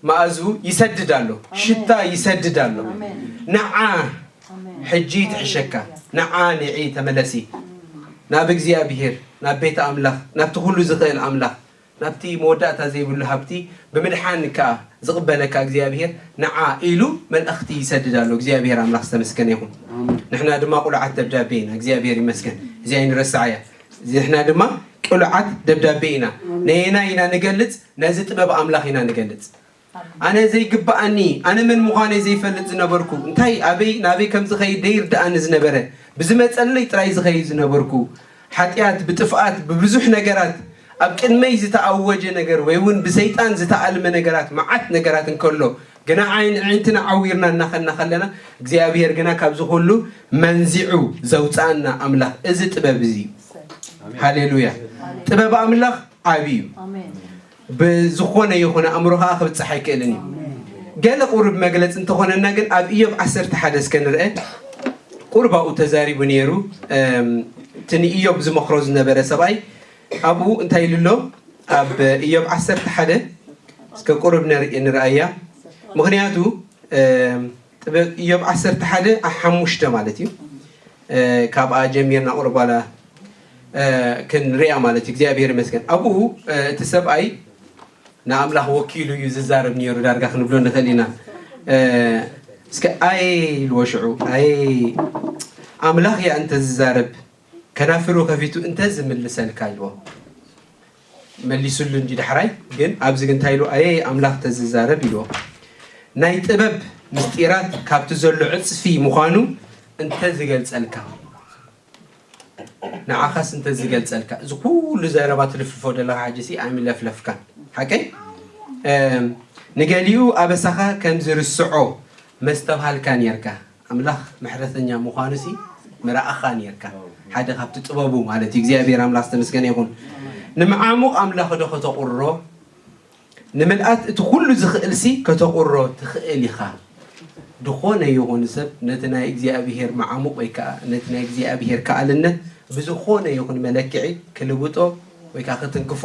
መኣዝኡ ይሰድድ ኣሎ። ሽታ ይሰድድ ኣሎ። ንዓ ሕጂ ትሕሸካ። ንዓ ንዒ ተመለሲ። ናብ እግዚኣብሔር፣ ናብ ቤት ኣምላኽ፣ ናብቲ ኩሉ ዝኽእል ኣምላኽ፣ ናብቲ መወዳእታ ዘይብሉ ሃብቲ ብምድሓን ከኣ ዝቕበለካ እግዚኣብሔር ንዓ ኢሉ መልእኽቲ ይሰድድ ኣሎ። እግዚኣብሔር ኣምላኽ ዝተመስገነ ይኹን። ኣሜን። ንሕና ድማ ቁሉዓት ደብዳቤ ኢና። እግዚኣብሔር ይመስገን። እዚኣ ኣይንረስዓ እያ። ንሕና ድማ ቅሉዓት ደብዳቤ ኢና። ኣሜን። ነየናይ ኢና ንገልጽ? ነዚ ጥበብ ኣምላኽ ኢና ንገልጽ። ኣነ ዘይግብኣኒ፣ ኣነ መን ምዃነይ ዘይፈልጥ ዝነበርኩ፣ እንታይ ኣበይ ናበይ ከም ዝኸይድ ደይርድኣኒ ዝነበረ፣ ብዝመጸለይ ጥራይ ዝኸይድ ዝነበርኩ፣ ሓጢኣት፣ ብጥፍኣት፣ ብብዙሕ ነገራት ኣብ ቅድመይ ዝተኣወጀ ነገር ወይ እውን ብሰይጣን ዝተኣልመ ነገራት፣ መዓት ነገራት እንከሎ፣ ግና ዓይን ኣዒንትና ዓዊርና እናኸድና ከለና እግዚኣብሔር ግና ካብዚ ኩሉ መንዚዑ ዘውፅኣና ኣምላኽ እዚ ጥበብ እዚ እዩ። ሃሌሉያ። ጥበብ ኣምላኽ ዓብዪ እዩ። ኣሜን። ብዝኾነ ይኹን ኣእምሮ ከዓ ክብፅሕ ኣይክእልን እዩ። ኣሜን። ገለ ቁሩብ መግለፂ እንተኾነና ግን ኣብ ኢዮብ ዓሰርተ ሓደ እስከ ንርአ። ቁሩብ ኣብኡ ተዛሪቡ ነይሩ። እም፣ እቲ ንኢዮብ ዝመኽሮ ዝነበረ ሰብኣይ ኣብኡ እንታይ ኢሉ ኣሎ? ኣብ ኢዮብ ዓሰርተ ሓደ እስከ ቁሩብ ንርኢ፣ ንርኣያ። ምኽንያቱ እም፣ ጥበብ ኢዮብ ዓሰርተ ሓደ ሓሙሽተ ማለት እዩ። እ፣ ካብኣ ጀሚርና ቁሩብ ዋላ፣ እ፣ ክንሪኣ ማለት እዩ። እግዚኣብሔር ይመስገን። ኣብኡ፣ እ፣ እቲ ሰብኣይ ንኣምላኽ ወኪሉ እዩ ዝዛረብ ነይሩ ዳርጋ ክንብሎ ንኽእል ኢና። እ፣ እስከ ኣየ ኢልዎ ሽዑ፣ ኣየ ኣምላኽ እያ እንተ ዝዛረብ፣ ከናፍሩ ከፊቱ እንተ ዝምልሰልካ ኢልዎ። መሊሱሉ እንጂ ዳሕራይ ግን ኣብዚ ግን እንታይ ኢሉ? ኣየ ኣምላኽ ተዝዛረብ ኢልዎ። ናይ ጥበብ ምስጢራት ካብቲ ዘሎ ዕጽፊ ምዃኑ እንተ ዝገልጸልካ፣ ንዓኻስ እንተ ዝገልጸልካ፣ እዚ ኩሉ ዘረባ ትልፍልፎ ዘለኻ ሕጂ ሲ ኣይምለፍለፍካን። ሓቀይ? እም፣ ንገሊኡ ኣበሳኻ ከም ዝርስዖ መስተብሃልካ ኔርካ። ኣምላኽ ምሕረተኛ ምዃኑሲ ምረኣኻ ኔርካ። ሓደ ካብቲ ጥበቡ ማለት እዩ። እግዚኣብሔር ኣምላኽ ዝተመስገነ ይኹን። ንምዓሙቕ ኣምላኽ ዶ ከተቑርሮ? ንምልኣት እቲ ኩሉ ዝኽእልሲ ከተቑርሮ ትኽእል ኢኻ። ዝኾነ ይኹን ሰብ ነቲ ናይ እግዚኣብሔር መዓሙቕ ወይ ከዓ ነቲ ናይ እግዚኣብሔር ከኣልነት ብዝኾነ ይኹን መለክዒ ክልውጦ ወይ ከዓ ክትንክፎ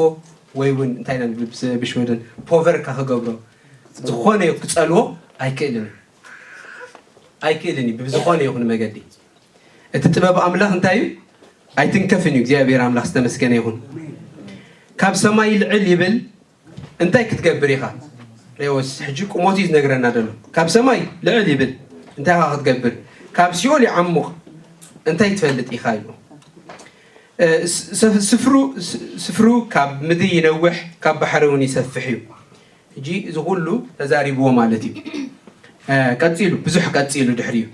ወይ እውን እንታይ ኢና ንብል ብስ-፣ ብሽወደን ፖቨርካ ክገብሮ ዝኾነ ክጸልዎ ኣይክእልን እዩ። ኣይክእልን እዩ ብዝኾነ ይኹን መገዲ። እቲ ጥበብ ኣምላኽ እንታይ እዩ? ኣይትንከፍን እዩ። እግዚኣብሔር ኣምላኽ ዝተመስገነ ይኹን። ካብ ሰማይ ልዕል ይብል እንታይ ክትገብር ኢኻ? ሬዎስ ሕጂ ቁሞት እዩ ዝነግረና ዘሎ። ካብ ሰማይ ልዕል ይብል እንታይ ኢኻ ክትገብር? ካብ ሲኦል ይዓሙቕ እንታይ ትፈልጥ ኢኻ? ኢሉ። እ፣ ስ-፣ ስ-፣ ስፍሩ፣ ስ-፣ ስፍሩ ካብ ምድሪ ይነውሕ፣ ካብ ባሕሪ እውን ይሰፍሕ እዩ። ሕጂ እዚ ኩሉ ተዛሪብዎ ማለት እዩ። እ፣ ቀጺሉ፣ ብዙሕ ቀጺሉ ድሕሪኡ።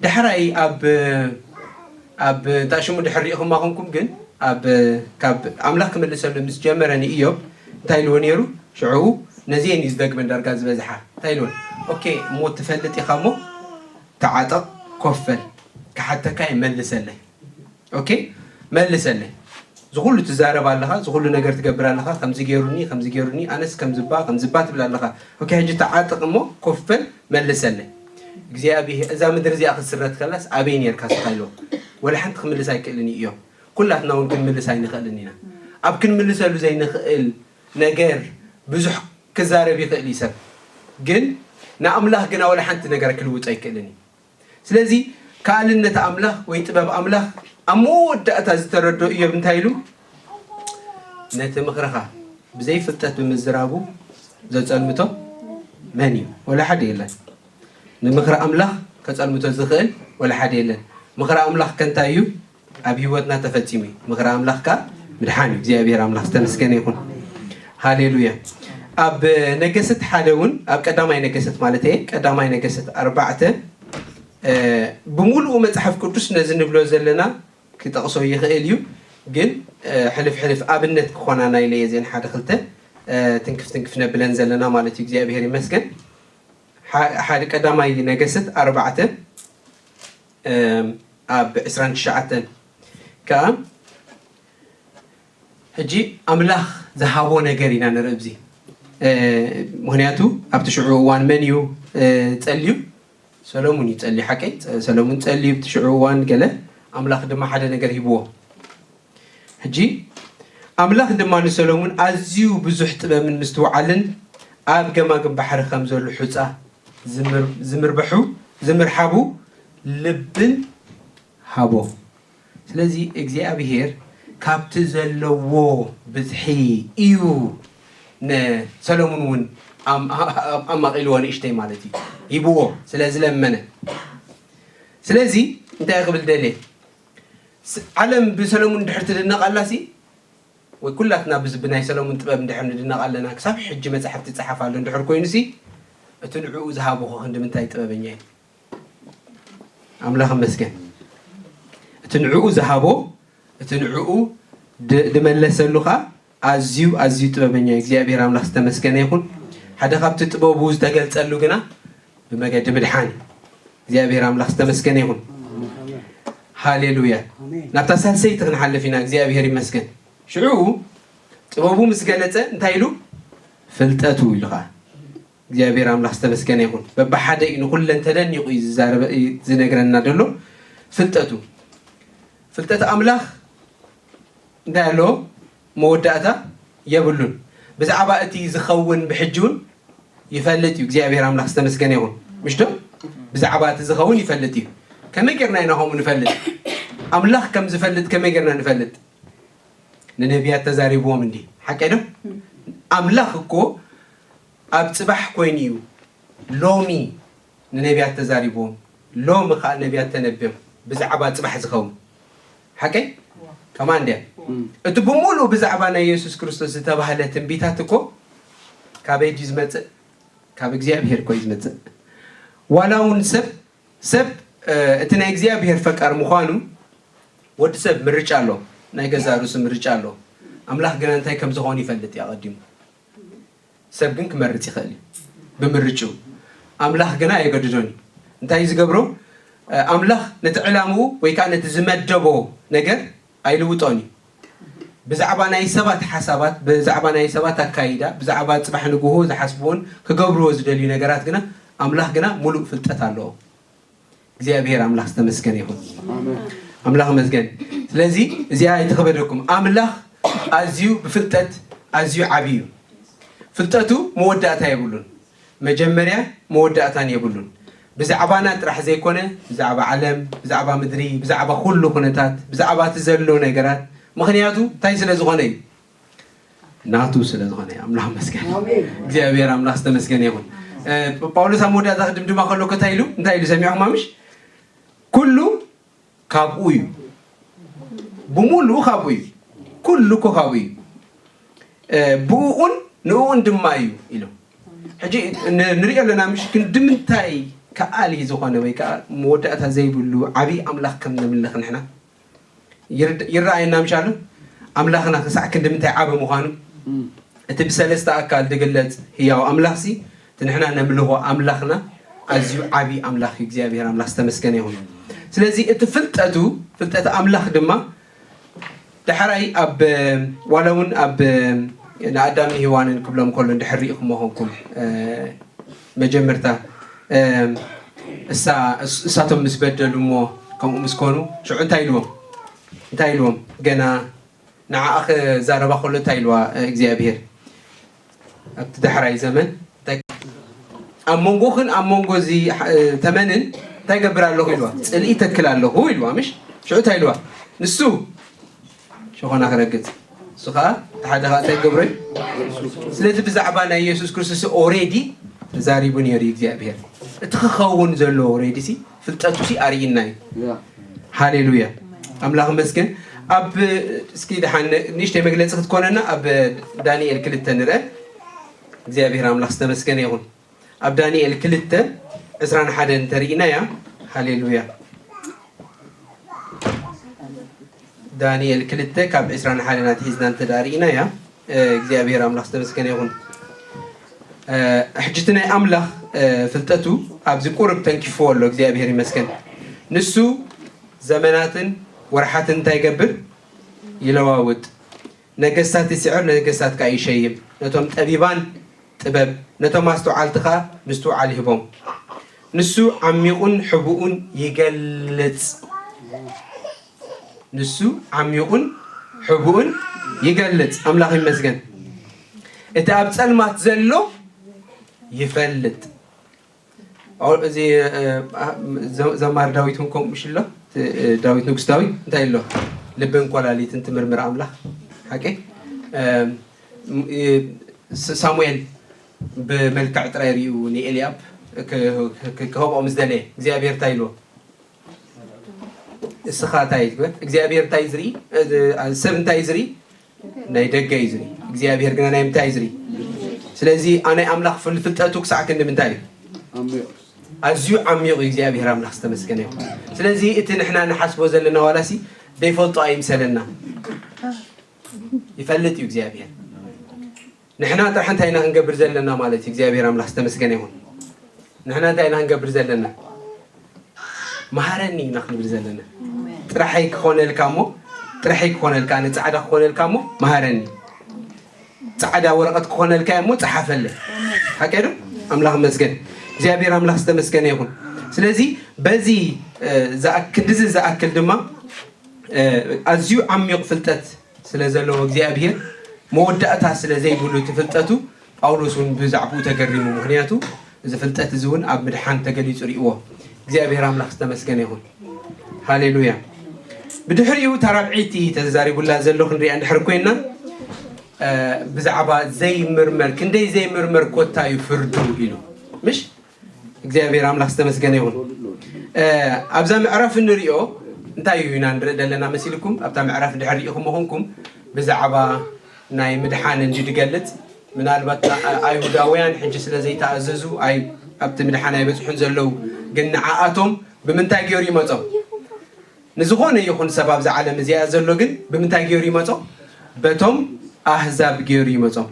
ዳሕራይ ኣብ፣ ኣብ እንታይ ሽሙ ድሕሪ ርኢኹማ ኾንኩም ግን ኣብ፣ ካብ ኣምላኽ ክምልሰሉ ምስ ጀመረ ንኢዮብ እንታይ ኢልዎ ነይሩ? ሽዑ ነዚኤን እዩ ዝደግመን ዳርጋ ዝበዝሓ። እንታይ ኢልወን? ኦኬ፣ እሞ ትፈልጥ ኢኻ እሞ ተዓጠቕ፣ ኮፍ በል፣ ክሓተካ እየ፣ መልሰለይ። ኦኬ፣ መልሰለይ። እዚ ኩሉ ትዛረብ ኣለኻ፣ እዚ ኩሉ ነገር ትገብር ኣለኻ፣ ከምዚ ገይሩኒ፣ ከምዚ ገይሩኒ፣ ኣነስ ከምዝባ፣ ከምዝባ ትብል ኣለኻ። ኦኬ፣ ሕጂ ተዓጠቕ እሞ ኮፍ በል፣ መልሰለይ። እግዚኣብሄር፣ እዛ ምድሪ እዚኣ ክትስረት ከላስ ኣበይ ነርካ ስኻ ኢልዎ። ወላ ሓንቲ ክምልስ ኣይክእልን እዩ እዮም። ኩላትና እውን ክንምልስ ኣይንኽእልን ኢና። ኣብ ክንምልሰሉ ዘይንኽእል ነገር ብዙሕ ክዛረብ ይኽእል እዩ ሰብ። ግን ንኣምላኽ ግና ወላ ሓንቲ ነገር ክልውጦ ኣይክእልን እዩ። ስለዚ ከኣልነት ኣምላኽ ወይ ጥበብ ኣምላኽ ኣብ መወዳእታ ዝተረድኦ እዮብ እንታይ ኢሉ? ነቲ ምኽርኻ ብዘይ ፍልጠት ብምዝራቡ ዘጸልምቶ መን እዩ? ወላ ሓደ የለን። ንምኽሪ ኣምላኽ ከጸልምቶ ዝኽእል ወላ ሓደ የለን። ምኽሪ ኣምላኽ ከ እንታይ እዩ? ኣብ ህይወትና ተፈጺሙ እዩ። ምኽሪ ኣምላኽ ከኣ ምድሓን እዩ። እግዚኣብሔር ኣምላኽ ዝተመስገነ ይኹን። ሃሌሉያ። ኣብ ነገስት ሓደ እውን፣ ኣብ ቀዳማይ ነገስት ማለት እየ፣ ቀዳማይ ነገስት ኣርባዕተ፣ እ፣ ብምሉኡ መጽሓፍ ቅዱስ ነዚ ንብሎ ዘለና ክጠቕሶ ይኽእል እዩ፣ ግን፣ እ፣ ሕልፍ ሕልፍ ኣብነት ክኾናና ኢለ እየ እዘን ሓደ ክልተ፣ እ፣ ትንክፍ ትንክፍ ነብለን ዘለና ማለት እዩ። እግዚኣብሔር ይመስገን። ሓ-፣ ሓደ ቀዳማይ ነገስት ኣርባዕተ፣ እም፣ ኣብ ዕስራን ትሽዓተን ከኣ፣ ሕጂ ኣምላኽ ዝሃቦ ነገር ኢና ንርኢ ኣብዚ። እ፣ ምኽንያቱ ኣብቲ ሽዑ እዋን መን እዩ፣ እ፣ ጸልዩ? ሰሎሙን እዩ ጸልዩ፣ ሓቀይ? ጸ-፣ ሰሎሙን ጸልዩ ኣብቲ ሽዑ እዋን ገለ፣ ኣምላኽ ድማ ሓደ ነገር ሂብዎ። ሕጂ ኣምላኽ ድማ ንሰሎሙን ኣዝዩ ብዙሕ ጥበብን ምስትውዓልን ኣብ ገማግም ባሕሪ ከም ዘሎ ሑጻ ዝምር-፣ ዝምርብሑ፣ ዝምርሓቡ ልብን ሃቦ። ስለዚ እግዚኣብሄር ካብቲ ዘለዎ ብዝሒ እዩ ንሰሎሙን እውን ኣም-፣ ኣም-፣ ኣማቒልዎ ንእሽተይ ማለት እዩ። ሂብዎ ስለ ዝለመነ። ስለዚ እንታይ ክብል ደልየ? ስ-፣ ዓለም ብሰሎሙን እንድሕር ትድነቕ ኣላሲ፣ ወይ ኩላትና ብዝ-፣ ብናይ ሰሎሙን ጥበብ እንድሕር ንድነቕ ኣለና፣ ክሳብ ሕጂ መጻሕፍቲ ይጸሓፍ ኣሎ እንድሕር ኮይኑሲ፣ እቲ ንዕኡ ዝሃቦ ኸ ክንዲ ምንታይ ጥበበኛ እዩ? ኣምላኽ ይመስገን። እቲ ንዕኡ ዝሃቦ፣ እቲ ንዕኡ ድ-፣ ድመለሰሉ ኸኣ ኣዝዩ፣ ኣዝዩ ጥበበኛ እዩ። እግዚኣብሔር ኣምላኽ ዝተመስገነ ይኹን። ሓደ ካብቲ ጥበቡ ዝተገልጸሉ ግና ብመገዲ ምድሓን እዩ። እግዚኣብሔር ኣምላኽ ዝተመስገነ ይኹን። ሃሌሉያ። ኣሜን። ናብታ ሳልሰይቲ ክንሓልፍ ኢና። እግዚኣብሔር ይመስገን። ሽዑ ጥበቡ ምስ ገለጸ እንታይ ኢሉ? ፍልጠቱ ኢሉ ኸኣ። እግዚኣብሔር ኣምላኽ ዝተመስገነ ይኹን። በብሓደ እዩ ንኹለን ተደኒቑ እዩ ዝዛረበ-፣ እዩ ዝነግረና ዘሎ። ፍልጠቱ። ፍልጠት ኣምላኽ እንታይ ኣለዎ? መወዳእታ የብሉን። ብዛዕባ እቲ ዝኸውን ብሕጂ እውን ይፈልጥ እዩ። እግዚኣብሔር ኣምላኽ ዝተመስገነ ይኹን። ምሽ ዶ? ብዛዕባ እቲ ዝኸውን ይፈልጥ እዩ። ከመይ ጌርና ኢና ከምኡ ንፈልጥ? ኣምላኽ ከም ዝፈልጥ ከመይ ጌርና ንፈልጥ? ንነቢያት ተዛሪብዎም እንዲ። ሓቀይ ዶ? ኣምላኽ እኮ ኣብ ጽባሕ ኮይኑ እዩ ሎሚ ንነቢያት ተዛሪብዎም። ሎሚ ኸኣ ነቢያት ተነብዮም ብዛዕባ ጽባሕ ዝኸውን። ሓቀይ? ከማን ድያ? እም። እቲ ብምሉእ ብዛዕባ ናይ የሱስ ክርስቶስ ዝተባህለ ትንቢታት እኮ ካበይ ድዩ ዝመጽእ? ካብ እግዚኣብሄር እኮ እዩ ዝመጽእ። ዋላ እውን ሰብ፣ ሰብ፣ እ፣ እቲ ናይ እግዚኣብሄር ፈቃር ምዃኑ፣ ወዲ ሰብ ምርጫ ኣሎ። ናይ ገዛ ርእሱ ምርጫ ኣሎ። ኣምላኽ ግና እንታይ ከም ዝኾን ይፈልጥ እዩ ኣቐዲሙ። ሰብ ግን ክመርጽ ይኽእል እዩ ብምርጭኡ። ኣምላኽ ግና ኣየገድዶን እዩ። እንታይ እዩ ዝገብሮ? እ፣ ኣምላኽ ነቲ ዕላምኡ ወይ ከኣ ነቲ ዝመደቦ ነገር ኣይልውጦን እዩ። ብዛዕባ ናይ ሰባት ሓሳባት፣ ብዛዕባ ናይ ሰባት ኣካይዳ፣ ብዛዕባ ጽባሕ ንግሆ ዝሓስብዎን ክገብርዎ ዝደልዩ ነገራት ግና ኣምላኽ ግና ምሉእ ፍልጠት ኣለዎ። እግዚኣብሔር ኣምላኽ ዝተመስገነ ይኹን። ኣምላኽ ይመስገን። ስለዚ እዚኣ ኣይትኽበደኩም። ኣምላኽ ኣዝዩ ብፍልጠት ኣዝዩ ዓብዪ እዩ። ፍልጠቱ መወዳእታ የብሉን። መጀመርያ መወዳእታን የብሉን። ብዛዕባና ጥራሕ ዘይኮነ፣ ብዛዕባ ዓለም፣ ብዛዕባ ምድሪ፣ ብዛዕባ ኩሉ ኩነታት፣ ብዛዕባ እቲ ዘሎ ነገራት፣ ምኽንያቱ እንታይ ስለ ዝኾነ እዩ? ናቱ ስለ ዝኾነ እዩ። ኣምላኽ ይመስገን። ኣሜን። እግዚኣብሔር ኣምላኽ ዝተመስገነ ይኹን። እ፣ ጳውሎስ ኣብ መወዳእታ ክድምድማ ከሎ እኮ እንታይ ኢሉ? እንታይ ኢሉ ሰሚዕኹም ኣምሽ? ኩሉ ካብኡ እዩ። ብምሉኡ ካብኡ እዩ። ኩሉ እኮ ካብኡ እዩ። እ፣ ብኡኡን ንኡኡን ድማ እዩ ኢሉ። ሕጂ ን-፣ ንሪኦ ኣለና ምሽ? ክንዲ ምንታይ ከኣሊ ዝኾነ ወይ ከዓ መወዳእታ ዘይብሉ ዓብዪ ኣምላኽ ከም ነምልኽ ንሕና ይርድ-፣ ይረኣየና ምሽ ኣሎ? ኣምላኽና ክሳዕ ክንዲ ምንታይ ዓቢ ምዃኑ፣ እም። እቲ ብሰለስተ ኣካል ዝግለጽ ህያው ኣምላኽሲ፣ እቲ ንሕና ነምልኾ ኣምላኽና ኣዝዩ ዓቢ ኣምላኽ እዩ። እግዚኣብሔር ኣምላኽ ዝተመስገነ ይኹን። ስለዚ እቲ ፍልጠቱ፣ ፍልጠት ኣምላኽ ድማ ዳሕራይ ኣብ፣ ዋላ እውን ኣብ ንኣዳምን ሄዋንን ክብሎም ከሎ እንድሕር ርኢኹሞ ኾንኩም፣ እ፣ መጀመርታ፣ እ፣ እሳ፣ እስ-፣ እሳቶም ምስ በደሉ እሞ ከምኡ ምስ ኮኑ፣ ሽዑ እንታይ ኢልዎም? እንታይ ኢልዎም? ገና ንዓኣ ክዛረባ ከሎ እንታይ ኢልዋ እግዚኣብሄር? ኣብቲ ዳሕራይ ዘመን እንታይ፣ ኣብ መንጎኽን ኣብ መንጎ እዚ፣ እ፣ ተመንን እንታይ ገብር ኣለኹ ኢልዋ? ጽልኢ ተክል ኣለኹ ኢልዋ። ምሽ? ሽዑ እንታይ ኢልዋ? ንሱ ሸኾና ክረግጽ፣ እሱ ኸዓ እቲ ሓደ ኸዓ እንታይ ገብሮ እዩ? ስለዚ ብዛዕባ ናይ የሱስ ክርስቶስ ኦሬዲ ተዛሪቡ ነይሩ እዩ እግዚኣብሄር። እቲ ክኸውን ዘለዎ ሬዲሲ ፍልጠቱ ሲ ኣርእይና እዩ። ሃሌሉያ፣ ኣምላኽ መስገን። ኣብ እስኪ ደሓን ንእሽተይ መግለፂ ክትኮነና ኣብ ዳንኤል ክልተ ንርአ። እግዚኣብሔር ኣምላኽ ዝተመስገነ ይኹን። ኣብ ዳንኤል ክልተ ዕስራን ሓደን እንተርኢናያ። ሃሌሉያ። ዳንኤል ክልተ ካብ ዕስራን ሓደን ኣትሒዝና እንተ ደኣ ርኢናያ፣ እግዚኣብሔር ኣምላኽ ዝተመስገነ ይኹን። ሕጂ እቲ ናይ ኣምላኽ ፍልጠቱ ኣብዚ ቁርብ ተንኪፍዎ ኣሎ። እግዚኣብሔር ይመስገን። ንሱ ዘመናትን ወርሓትን እንታይ ይገብር? ይለዋውጥ። ነገስታት ይስዕር፣ ነገስታት ከኣ ይሸይም። ነቶም ጠቢባን ጥበብ፣ ነቶም ኣስተውዓልቲ ከኣ ምስትውዓል ይህቦም። ንሱ ዓሚቑን ሕቡኡን ይገልጽ። ንሱ ዓሚቑን ሕቡኡን ይገልጽ። ኣምላኽ ይመስገን። እቲ ኣብ ጸልማት ዘሎ ይፈልጥ። እዚ ዘማሪ ዳዊት እውን ከምኡ ምሽ ኣሎ። ዳዊት ንጉስ ዳዊት እንታይ ኣሎ? ልብን ኮላሊትን ትምርምር ኣምላኽ ሓቂ። ሳሙኤል ብመልክዕ ጥራይ ሪኡ ንኤልያብ ክህቦ ምስ ደለየ እግዚኣብሔር እንታይ ኢልዎ? እስኻ እንታይ ትግበር? እግዚኣብሔር እንታይ ዝርኢ? ሰብ እንታይ ዝርኢ? ናይ ደገ እዩ ዝርኢ። እግዚኣብሔር ግና ናይ ምንታይ እዩ ዝርኢ? ስለዚ ኣናይ ኣምላኽ ፍልፍልጠቱ ክሳዕ ክንዲ ምንታይ እዩ? ኣዝዩ ዓሚቕ እዩ። እግዚኣብሔር ኣምላኽ ዝተመስገነ ይኹን። ስለዚ እቲ ንሕና ንሓስቦ ዘለና ዋላሲ ዘይፈልጦ ኣይምሰለና። ይፈልጥ እዩ እግዚኣብሔር። ንሕና ጥራሕ እንታይ ኢና ክንገብር ዘለና ማለት እዩ? እግዚኣብሔር ኣምላኽ ዝተመስገነ ይኹን። ንሕና እንታይ ኢና ክንገብር ዘለና? መሃረኒ ኢና ክንብል ዘለና። ጥራሐይ ክኾነልካ እሞ ጥራሐይ ክኾነልካ፣ ንጻዕዳ ክኾነልካ እሞ መሃረኒ። ጻዕዳ ወረቐት ክኾነልካ እሞ ጸሓፈለ። ሓቂ ዶ? ኣምላኽ መስገን። እግዚኣብሔር ኣምላኽ ዝተመስገነ ይኹን። ስለዚ በዚ ክንድዚ ዝኣክል ድማ ኣዝዩ ዓሚቕ ፍልጠት ስለ ዘለዎ እግዚኣብሔር መወዳእታ ስለ ዘይብሉ እቲ ፍልጠቱ ጳውሎስ እውን ብዛዕባኡ ተገሪሙ። ምክንያቱ እዚ ፍልጠት እዚ እውን ኣብ ምድሓን ተገሊጹ ርእዎ። እግዚኣብሔር ኣምላኽ ዝተመስገነ ይኹን። ሃሌሉያ። ብድሕሪኡ እታ ራብዒይቲ ተዛሪቡላ ዘሎ ክንሪኣ እንድሕር ኮይና ብዛዕባ ዘይምርመር ክንደይ ዘይምርመር ኮታ እዩ ፍርዱ ኢሉ ምሽ እግዚኣብሔር ኣምላኽ ዝተመስገነ ይኹን። ኣብዛ ምዕራፍ እንሪኦ እንታይ እዩ ኢና ንርኢ ዘለና መሲልኩም? ኣብታ ምዕራፍ ድሕር ርኢኹም መኾንኩም ብዛዕባ ናይ ምድሓን እንዲ ድገልጽ ምናልባት ኣይሁዳውያን ሕጂ ስለ ዘይተኣዘዙ ኣብቲ ምድሓን ኣይበጽሑን ዘለዉ፣ ግን ንዓኣቶም ብምንታይ ገይሩ ይመጾም? ንዝኾነ ይኹን ሰብ ኣብዛ ዓለም እዚኣ ዘሎ ግን ብምንታይ ገይሩ ይመጾም? በቶም ኣህዛብ ገይሩ ይመጾም።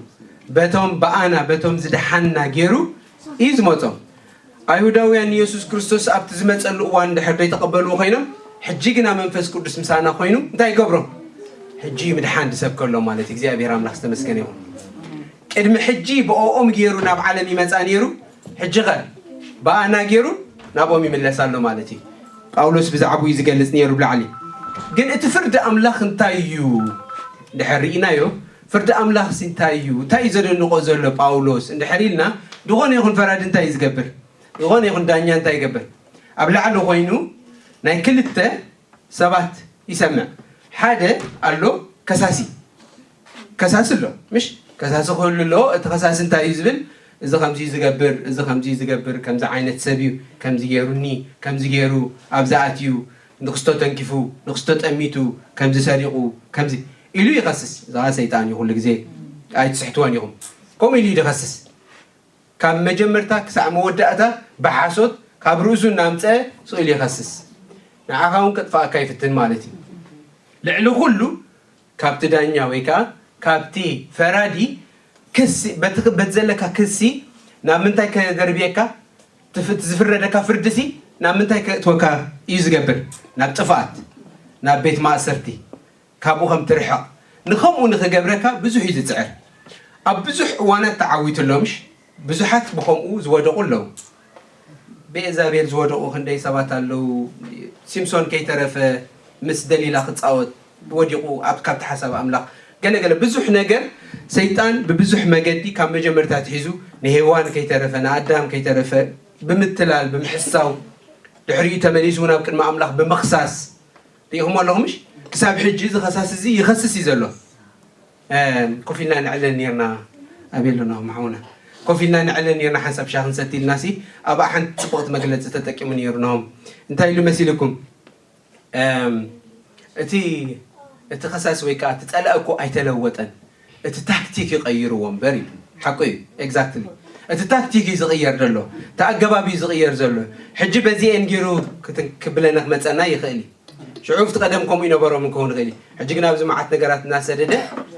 በቶም ብኣና በቶም ዝደሓንና ገይሩ እዩ ዝመጾም። ኣይሁዳውያን ንየሱስ ክርስቶስ ኣብቲ ዝመጸሉ እዋን እንድሕር ዘይተቐበልዎ ኮይኖም ሕጂ ግና መንፈስ ቅዱስ ምሳና ኮይኑ እንታይ ይገብሮም? ሕጂ ምድሓን ዝሰብከሎም ማለት እግዚኣብሔር ኣምላኽ ዝተመስገነ ይኹን። ቅድሚ ሕጂ ብኦኦም ገይሩ ናብ ዓለም ይመጻ ነይሩ። ሕጂ ኸ ብኣና ገይሩ ናብኦም ይምለስ ኣሎ ማለት እዩ። ጳውሎስ ብዛዕባኡ እዩ ዝገልጽ ነይሩ ብላዕሊ። ግን እቲ ፍርዲ ኣምላኽ እንታይ እዩ? ድሕር ርኢናዮ። ፍርዲ ኣምላኽሲ እንታይ እዩ? እንታይ እዩ ዘደንቆ ዘሎ ጳውሎስ እንድሕር ኢልና ዝኾነ ይኹን ፈራዲ እንታይ እዩ ዝገብር? ዝኾነ ይኹን ዳኛ እንታይ ይገብር? ኣብ ላዕሊ ኮይኑ ናይ ክልተ ሰባት ይሰምዕ። ሓደ ኣሎ ከሳሲ። ከሳሲ ኣሎ ምሽ ከሳሲ ክህሉ ኣለዎ። እቲ ከሳሲ እንታይ እዩ ዝብል? እዚ ከምዚ ዝገብር፣ እዚ ከምዚ ዝገብር፣ ከምዚ ዓይነት ሰብ እዩ፣ ከምዚ ገይሩኒ፣ ከምዚ ገይሩ ኣብዛ ኣትዩ፣ ንክስቶ ተንኪፉ፣ ንክስቶ ጠሚቱ፣ ከምዚ ሰሪቑ፣ ከምዚ ኢሉ ይኸስስ። እዛ ሰይጣን እዩ ኩሉ ግዜ ኣይትስሕትወን ኢኹም። ከምኡ ኢሉ እዩ ዝኸስስ። ካብ መጀመርታ ክሳዕ መወዳእታ ብሓሶት ካብ ርእሱ እናምፀ ስቕ ኢሉ ይኸስስ። ንዓኻ እውን ከጥፍኣካ ይፍትን ማለት እዩ። ልዕሊ ኩሉ ካብቲ ዳኛ ወይ ከዓ ካብቲ ፈራዲ ክሲ በቲ በቲ ዘለካ ክሲ ናብ ምንታይ ከደርብየካ? እቲ ዝፍረደካ ፍርድሲ ናብ ምንታይ ከእትወካ እዩ ዝገብር? ናብ ጥፍኣት፣ ናብ ቤት ማእሰርቲ፣ ካብኡ ከም ትርሕቕ። ንኸምኡ ንኽገብረካ ብዙሕ እዩ ዝፅዕር። ኣብ ብዙሕ እዋናት ተዓዊቱ ኣሎ ምሽ? ብዙሓት ብኸምኡ ዝወደቑ ኣለዉ። ብኤዛቤል ዝወደቑ ክንደይ ሰባት ኣለዉ። ሲምሶን ከይተረፈ ምስ ደሊላ ክፃወት ወዲቑ ኣብ ካብቲ ሓሳብ ኣምላኽ ገለገለ ብዙሕ ነገር ሰይጣን ብብዙሕ መገዲ ካብ መጀመርታ ኣትሒዙ ንሄዋን ከይተረፈ ንኣዳም ከይተረፈ ብምትላል ብምሕሳው ድሕሪኡ ተመሊሱ ናብ ቅድሚ ኣምላኽ ብምኽሳስ ርኢኹም ኣለኹም ምሽ ክሳብ ሕጂ እዚ ኸሳስ እዚ ይኸስስ እዩ ዘሎ። ኮፍ ኢልና ንዕለል ነርና ኣበይ ኣለና ማሓውና ኮፍ ኢልና ንዕለ ነርና ሓንሳብ ሻሂ ክንሰቲ ኢልና ሲ ኣብኣ ሓንቲ ጽብቕቲ መግለጺ ተጠቂሙ ነይሩ። ናሆም እንታይ ኢሉ መሲልኩም? እም፣ እቲ እቲ ከሳሲ ወይ ከዓ እቲ ጸላኢ እኮ ኣይተለወጠን፣ እቲ ታክቲክ ይቐይርዎ እምበር ኢሉ። ሓቁ እዩ። ኤግዛክትሊ፣ እቲ ታክቲክ እዩ ዝቕየር ዘሎ፣ እቲ ኣገባብ እዩ ዝቕየር ዘሎ። ሕጂ በዚኤን ገይሩ ክትን- ክብለና ክመጸና ይኽእል እዩ። ሽዑ ኣብቲ ቀደም ከምኡ ይነበሮም ክኸውን ይኽእል እዩ። ሕጂ ግን ኣብዚ መዓት ነገራት እናሰደደ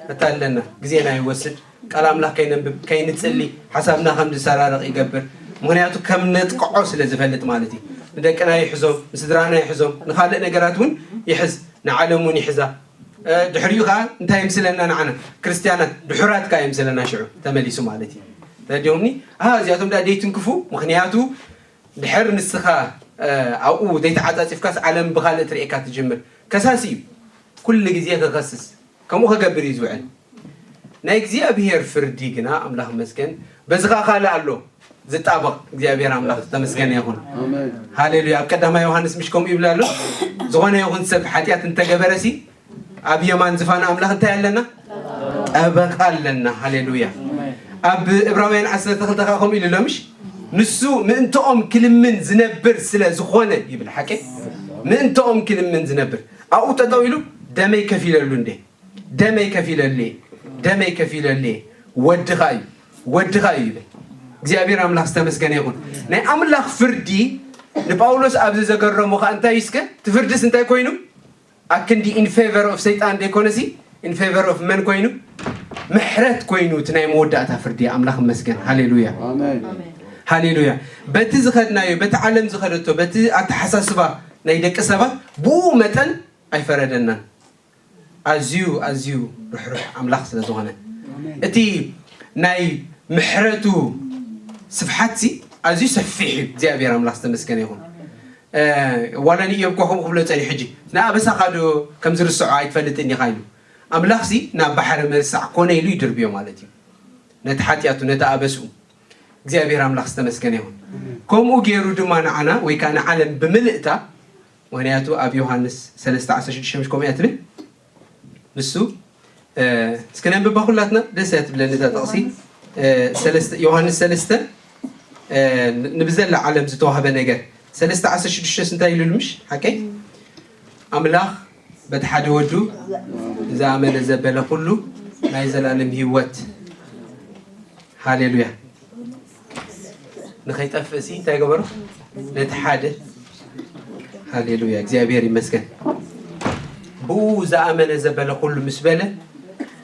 መታለና፣ ግዜና ይወስድ። ቃል ኣምላኽ ከይነንብብ፣ ከይንጽሊ፣ ሓሳብና ከም ዝሰራረቕ ይገብር። ምኽንያቱ ከም ነጥቅዖ ስለ ዝፈልጥ ማለት እዩ። ንደቅና ይሕዞም፣ ንስድራና ይሕዞም፣ ንኻልእ ነገራት እውን ይሕዝ፣ ንዓለም እውን ይሕዛ። ድሕሪኡ ከዓ እንታይ የምስለና ንዓና ክርስትያናት ድሑራት ከዓ የምስለና ሽዑ ተመሊሱ ማለት እዩ። ተዲዮምኒ እዚኣቶም ዳ ደይትንክፉ። ምኽንያቱ ድሕር ንስኻ ኣብኡ ዘይተዓፃፂፍካስ ዓለም ብኻልእ ትርእካ ትጅምር። ከሳሲ እዩ፣ ኩሉ ግዜ ክኸስስ፣ ከምኡ ክገብር እዩ ዝውዕል። ናይ እግዚኣብሔር ፍርዲ ግና ኣምላኽ መስገን በዚ ከዓ ካልእ ኣሎ ዝጣበቕ። እግዚኣብሔር ኣምላኽ ዝተመስገነ ይኹን። ሃሌሉያ። ኣብ ቀዳማ ዮሃንስ ምሽ ከምኡ ይብል ኣሎ፣ ዝኾነ ይኹን ሰብ ሓጢኣት እንተገበረሲ ኣብ የማን ዝፋን ኣምላኽ እንታይ ኣለና? ጠበቃ ኣለና። ሃሌሉያ። ኣብ እብራውያን ዓሰርተ ክልተ ከዓ ከምኡ ኢሉ ኣሎ ምሽ፣ ንሱ ምእንትኦም ክልምን ዝነብር ስለ ዝኾነ ይብል። ሓቂ፣ ምእንትኦም ክልምን ዝነብር ኣብኡ ጠጠው ኢሉ ደመይ ከፊለሉ እንዴ፣ ደመይ ከፊለሉ እየ፣ ደመይ ከፊለሉ እየ፣ ወድኻ እዩ፣ ወድኻ እዩ ይብል። እግዚኣብሔር ኣምላኽ ዝተመስገነ ይኹን። ናይ ኣምላኽ ፍርዲ ንጳውሎስ ኣብዚ ዘገረሞ ከዓ እንታይ እስከ፣ እቲ ፍርድስ እንታይ ኮይኑ? ኣክንዲ ኢን ፌቨር ኦፍ ሰይጣን ደይኮነሲ፣ ኢን ፌቨር ኦፍ መን ኮይኑ? ምሕረት ኮይኑ። እቲ ናይ መወዳእታ ፍርዲ ኣምላኽ መስገን። ሃሌሉያ። ሃሌሉያ። በቲ ዝኸድናዮ፣ በቲ ዓለም ዝኸደቶ፣ በቲ ኣተሓሳስባ ናይ ደቂ ሰባት ብኡ መጠን ኣይፈረደናን። ኣዝዩ ኣዝዩ ርሕሩሕ ኣምላኽ ስለ ዝኾነ፣ እቲ ናይ ምሕረቱ ስፍሓትሲ ኣዝዩ ሰፊሕ እዩ። እግዚኣብሔር ኣምላኽ ዝተመስገነ ይኹን። ዋላ ንኢዮብ እኳ ከምኡ ክብሎ ጸኒሑ፣ ሕጂ ንኣበሳኻ ዶ ከም ዝርስዖ ኣይትፈልጥን ኢኻ ኢሉ። ኣምላኽሲ ናብ ባሕሪ ምርሳዕ ኮነ ኢሉ ይድርብዮ ማለት እዩ፣ ነቲ ሓጢኣቱ፣ ነቲ ኣበስኡ። እግዚኣብሔር ኣምላኽ ዝተመስገነ ይኹን። ከምኡ ገይሩ ድማ ንዓና ወይ ከዓ ንዓለም ብምልእታ። ምኽንያቱ ኣብ ዮሃንስ ሰለስተ ዓሰርተ ሽዱሽተ ምሽ ከምኡ እያ ትብል። ንሱ እስኪ ነንብባ ኩላትና፣ ደስ እያ ትብለኒ እዛ ጥቕሲ። ዮሃንስ ሰለስተ፣ ንብዘላ ዓለም ዝተዋህበ ነገር። ሰለስተ ዓሰርተ ሽዱሽተ እንታይ ኢሉ ምሽ ሓቀይ? ኣምላኽ በቲ ሓደ ወዱ ዝኣመነ ዘበለ ኩሉ ናይ ዘላለም ህይወት፣ ሃሌሉያ፣ ንኸይጠፍእ ሲ እንታይ ገበሮ? ነቲ ሓደ። ሃሌሉያ፣ እግዚኣብሔር ይመስገን። ብኡ ዝኣመነ ዘበለ ኩሉ ምስ በለ፣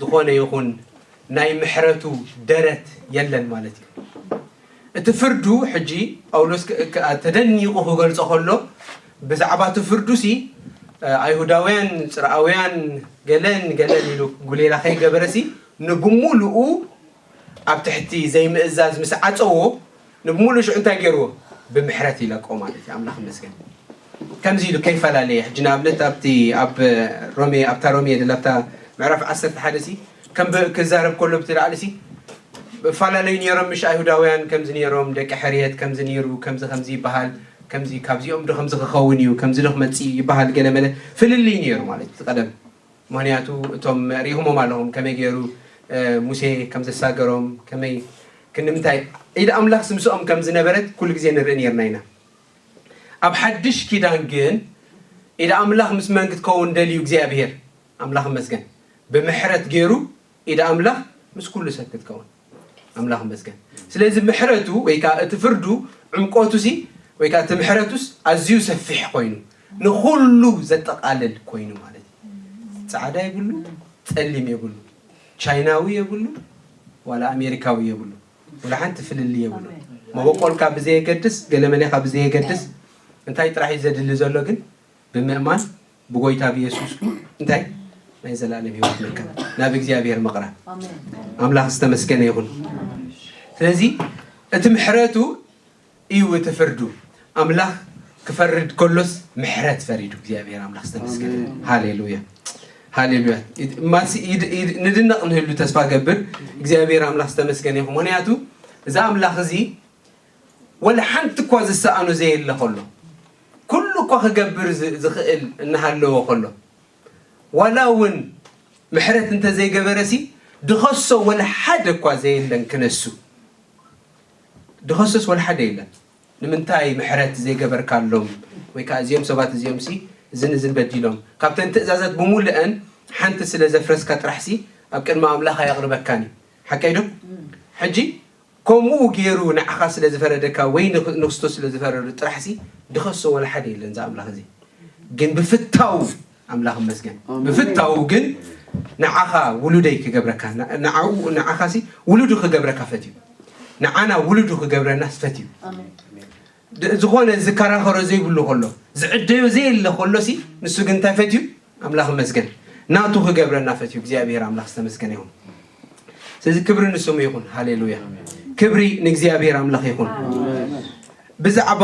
ዝኾነ ይኹን ናይ ምሕረቱ ደረት የለን ማለት እዩ። እቲ ፍርዱ ሕጂ ጳውሎስ ተደኒቑ ክገልጾ ከሎ፣ ብዛዕባ እቲ ፍርዱሲ ኣይሁዳውያን፣ ጽርኣውያን፣ ገለን ገለን ኢሉ ጉሌላ ከይገበረሲ፣ ንብሙሉኡ ኣብ ትሕቲ ዘይምእዛዝ ምስ ዓጸዎ፣ ንብሙሉኡ ሽዑ እንታይ ገይርዎ? ብምሕረት ይለቆ ማለት እዩ። ኣምላኽ ይመስገን። ከምዚ ኢሉ ከይፈላለየ፣ ሕጂ ንኣብነት ኣብቲ ኣብ ሮሜ፣ ኣብታ ሮሜ ደላ ኣብታ ምዕራፍ ዓሰርተ ሓደ ሲ ከም ክዛረብ ከሎ ብቲ ላዕሊ ሲ ፈላለዩ ነይሮም፣ ምሽ ኣይሁዳውያን ከምዚ ነይሮም፣ ደቂ ሕርየት ከምዚ ነይሩ፣ ከምዚ ከምዚ ይበሃል፣ ከምዚ ካብዚኦም ዶ ከምዚ ክኸውን እዩ፣ ከምዚ ዶ ክመጽእ እዩ ይበሃል፣ ገለ መለ ፍልልይ ነይሩ ማለት እዩ። እቲ ቀደም ምኽንያቱ እቶም ሪእኹሞም ኣለኹም ከመይ ገይሩ ሙሴ ከም ዘሳገሮም፣ ከመይ ክንምንታይ ኢድ ኣምላኽ ስምስኦም ከም ዝነበረት ኩሉ ግዜ ንርኢ ነርና ኢና። ኣብ ሓድሽ ኪዳን ግን ኢድ ኣምላኽ ምስ መን ክትከውን ደልዩ እግዚኣብሔር? ኣምላኽ ይመስገን፣ ብምሕረት ገይሩ ኢድ ኣምላኽ ምስ ኩሉ ሰብ ክትከውን። ኣምላኽ ይመስገን። ስለዚ ምሕረቱ ወይ ከዓ እቲ ፍርዱ ዕምቆቱ ሲ ወይ ከዓ እቲ ምሕረቱስ ኣዝዩ ሰፊሕ ኮይኑ ንኹሉ ዘጠቓልል ኮይኑ ማለት እዩ። ጻዕዳ የብሉ፣ ጸሊም የብሉ፣ ቻይናዊ የብሉ፣ ዋላ ኣሜሪካዊ የብሉ፣ ዋላ ሓንቲ ፍልልይ የብሉ። መበቆልካ ብዘየገድስ፣ ገለመሌኻ ብዘየገድስ፣ እንታይ ጥራሕ እዩ ዘድሊ ዘሎ ግን ብምእማን ብጎይታ ብየሱስ እንታይ ናይ ዘላለም ህይወት ምርካብ፣ ናብ እግዚኣብሔር ምቕራብ። ኣምላኽ ዝተመስገነ ይኹን። ስለዚ እቲ ምሕረቱ እዩ እቲ ፍርዱ። ኣምላኽ ክፈርድ ከሎስ ምሕረት ፈሪዱ እግዚኣብሔር ኣምላኽ ዝተመስገነ። ሃሌሉያ፣ ሃሌሉያ። ማሲ ንድነቕ ንህሉ ተስፋ ገብር። እግዚኣብሔር ኣምላኽ ዝተመስገነ ይኹን። ምኽንያቱ እዚ ኣምላኽ እዚ ወላ ሓንቲ እኳ ዝሰኣኖ ዘየለ ከሎ፣ ኩሉ እኳ ክገብር ዝኽእል እናሃለዎ ከሎ፣ ዋላ እውን ምሕረት እንተዘይገበረሲ ድኸሶ ወላ ሓደ እኳ ዘየለን ክነሱ። ድኸስስ ወላ ሓደ የለን። ንምንታይ ምሕረት ዘይገበርካሎም? ወይ ከዓ እዚኦም ሰባት እዚኦም ሲ እዝን እዝን በዲሎም፣ ካብተን ትእዛዛት ብምሉአን ሓንቲ ስለ ዘፍረስካ ጥራሕ ሲ ኣብ ቅድሚ ኣምላኽ ኣየቕርበካን እዩ። ሓቀይ ዶ? ሕጂ ከምኡ ገይሩ ንዓኻ ስለ ዝፈረደካ ወይ ንክ- ንክርስቶስ ስለ ዝፈረዱ ጥራሕ ሲ ድኸሶ ወላ ሓደ የለን። እዚ ኣምላኽ እዚ ግን ብፍታው ኣምላኽ መስገን ብፍታው ግን ንዓኻ ውሉደይ ክገብረካ ንዓኻ ሲ ውሉዱ ክገብረካ ፈትዩ ንዓና ውሉዱ ክገብረና ፈትዩ ዝኾነ ዝከራኸሮ ዘይብሉ ከሎ ዝዕደዮ ዘየለ ከሎ ሲ ንሱ ግን እንታይ ፈትዩ ኣምላኽ መስገን ናቱ ክገብረና ፈትዩ እግዚኣብሔር ኣምላኽ ዝተመስገነ ይኹን ስለዚ ክብሪ ንስሙ ይኹን ሃሌሉያ ክብሪ ንእግዚኣብሔር ኣምላኽ ይኹን ብዛዕባ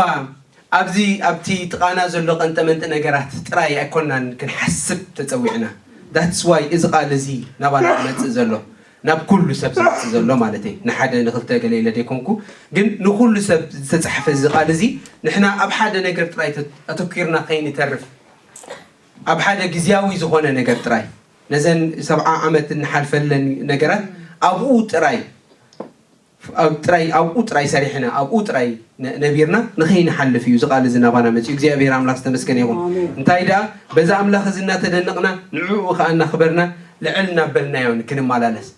ኣብዚ ኣብቲ ጥቓና ዘሎ ቀንጠመንጢ ነገራት ጥራይ ኣይኮናን ክንሓስብ ተጸዊዕና that's why እዚ ቃል እዚ ናባና ዝመጽእ ዘሎ ናብ ኩሉ ሰብ ዝመጽእ ዘሎ ማለት እዩ ንሓደ ንክልተ ገለ ኢለ ዘይኮንኩ ግን ንኩሉ ሰብ ዝተጻሕፈ እዚ ቃል እዚ ንሕና ኣብ ሓደ ነገር ጥራይ ኣተኪርና ከይንተርፍ ኣብ ሓደ ግዝያዊ ዝኾነ ነገር ጥራይ ነዘን ሰብዓ ዓመት እንሓልፈለን ነገራት ኣብኡ ጥራይ ኣብ ጥራይ ኣብኡ ጥራይ ሰሪሕና ኣብኡ ጥራይ ነቢርና ንኸይንሓልፍ እዩ ዝቃል እዚ ናባና መፅኡ እግዚኣብሔር ኣምላክ ዝተመስገነ ይኹን እንታይ ደኣ በዛ ኣምላክ እዚ እናተደነቕና ንዕኡ ከዓ እናኽበርና ልዕል እናበልናዮን ክንመላለስ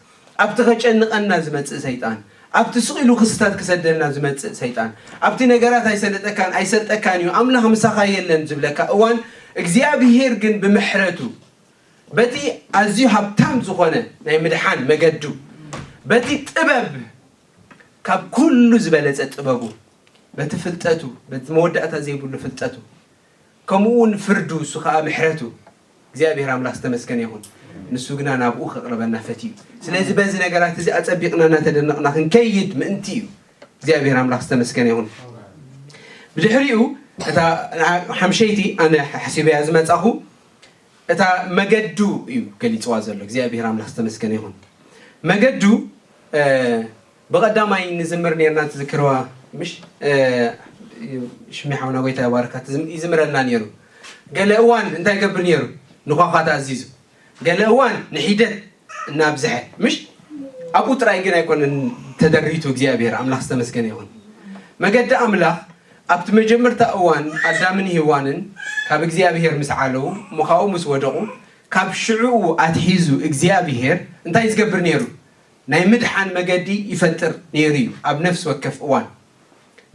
ኣብቲ ከጨንቐና ዝመፅእ ሰይጣን ኣብቲ ስቕ ኢሉ ክስታት ክሰደልና ዝመፅእ ሰይጣን ኣብቲ ነገራት ኣይሰለጠካን ኣይሰልጠካን እዩ ኣምላኽ ምሳኻ የለን ዝብለካ እዋን እግዚኣብሄር ግን ብምሕረቱ በቲ ኣዝዩ ሃብታም ዝኾነ ናይ ምድሓን መገዱ በቲ ጥበብ ካብ ኩሉ ዝበለፀ ጥበቡ በቲ ፍልጠቱ በቲ መወዳእታ ዘይብሉ ፍልጠቱ ከምኡ እውን ፍርዱ እሱ ከዓ ምሕረቱ እግዚኣብሔር ኣምላክ ዝተመስገነ ይኹን ንሱ ግና ናብኡ ከቅርበና ፈትዩ ስለዚ በዚ ነገራት እዚ ኣፀቢቅና እናተደነቅና ክንከይድ ምእንቲ እዩ እግዚኣብሔር ኣምላክ ዝተመስገነ ይኹን ብድሕሪኡ እታ ሓምሸይቲ ኣነ ሓሲበያ ዝመፃኹ እታ መገዱ እዩ ገሊፅዋ ዘሎ እግዚኣብሔር ኣምላክ ዝተመስገነ ይኹን መገዱ ብቐዳማይ ንዝምር ነርና ትዝክርዋ ምሽ ሽሚ ሓውና ጎይታ ይባርካ ይዝምረልና ነሩ ገለ እዋን እንታይ ገብር ነሩ ንኳኳ ተኣዚዙ ገለ እዋን ንሒደት እናብዝሐ ምሽ ኣብኡ ጥራይ ግን ኣይኮነን ተደሪቱ እግዚኣብሔር ኣምላኽ ዝተመስገነ ይኹን መገዲ ኣምላኽ ኣብቲ መጀመርታ እዋን ኣዳምን ሂዋንን ካብ እግዚኣብሔር ምስ ዓለው ምኻኡ ምስ ወደቑ ካብ ሽዕኡ ኣትሒዙ እግዚኣብሔር እንታይ ዝገብር ነይሩ ናይ ምድሓን መገዲ ይፈጥር ነይሩ እዩ ኣብ ነፍሲ ወከፍ እዋን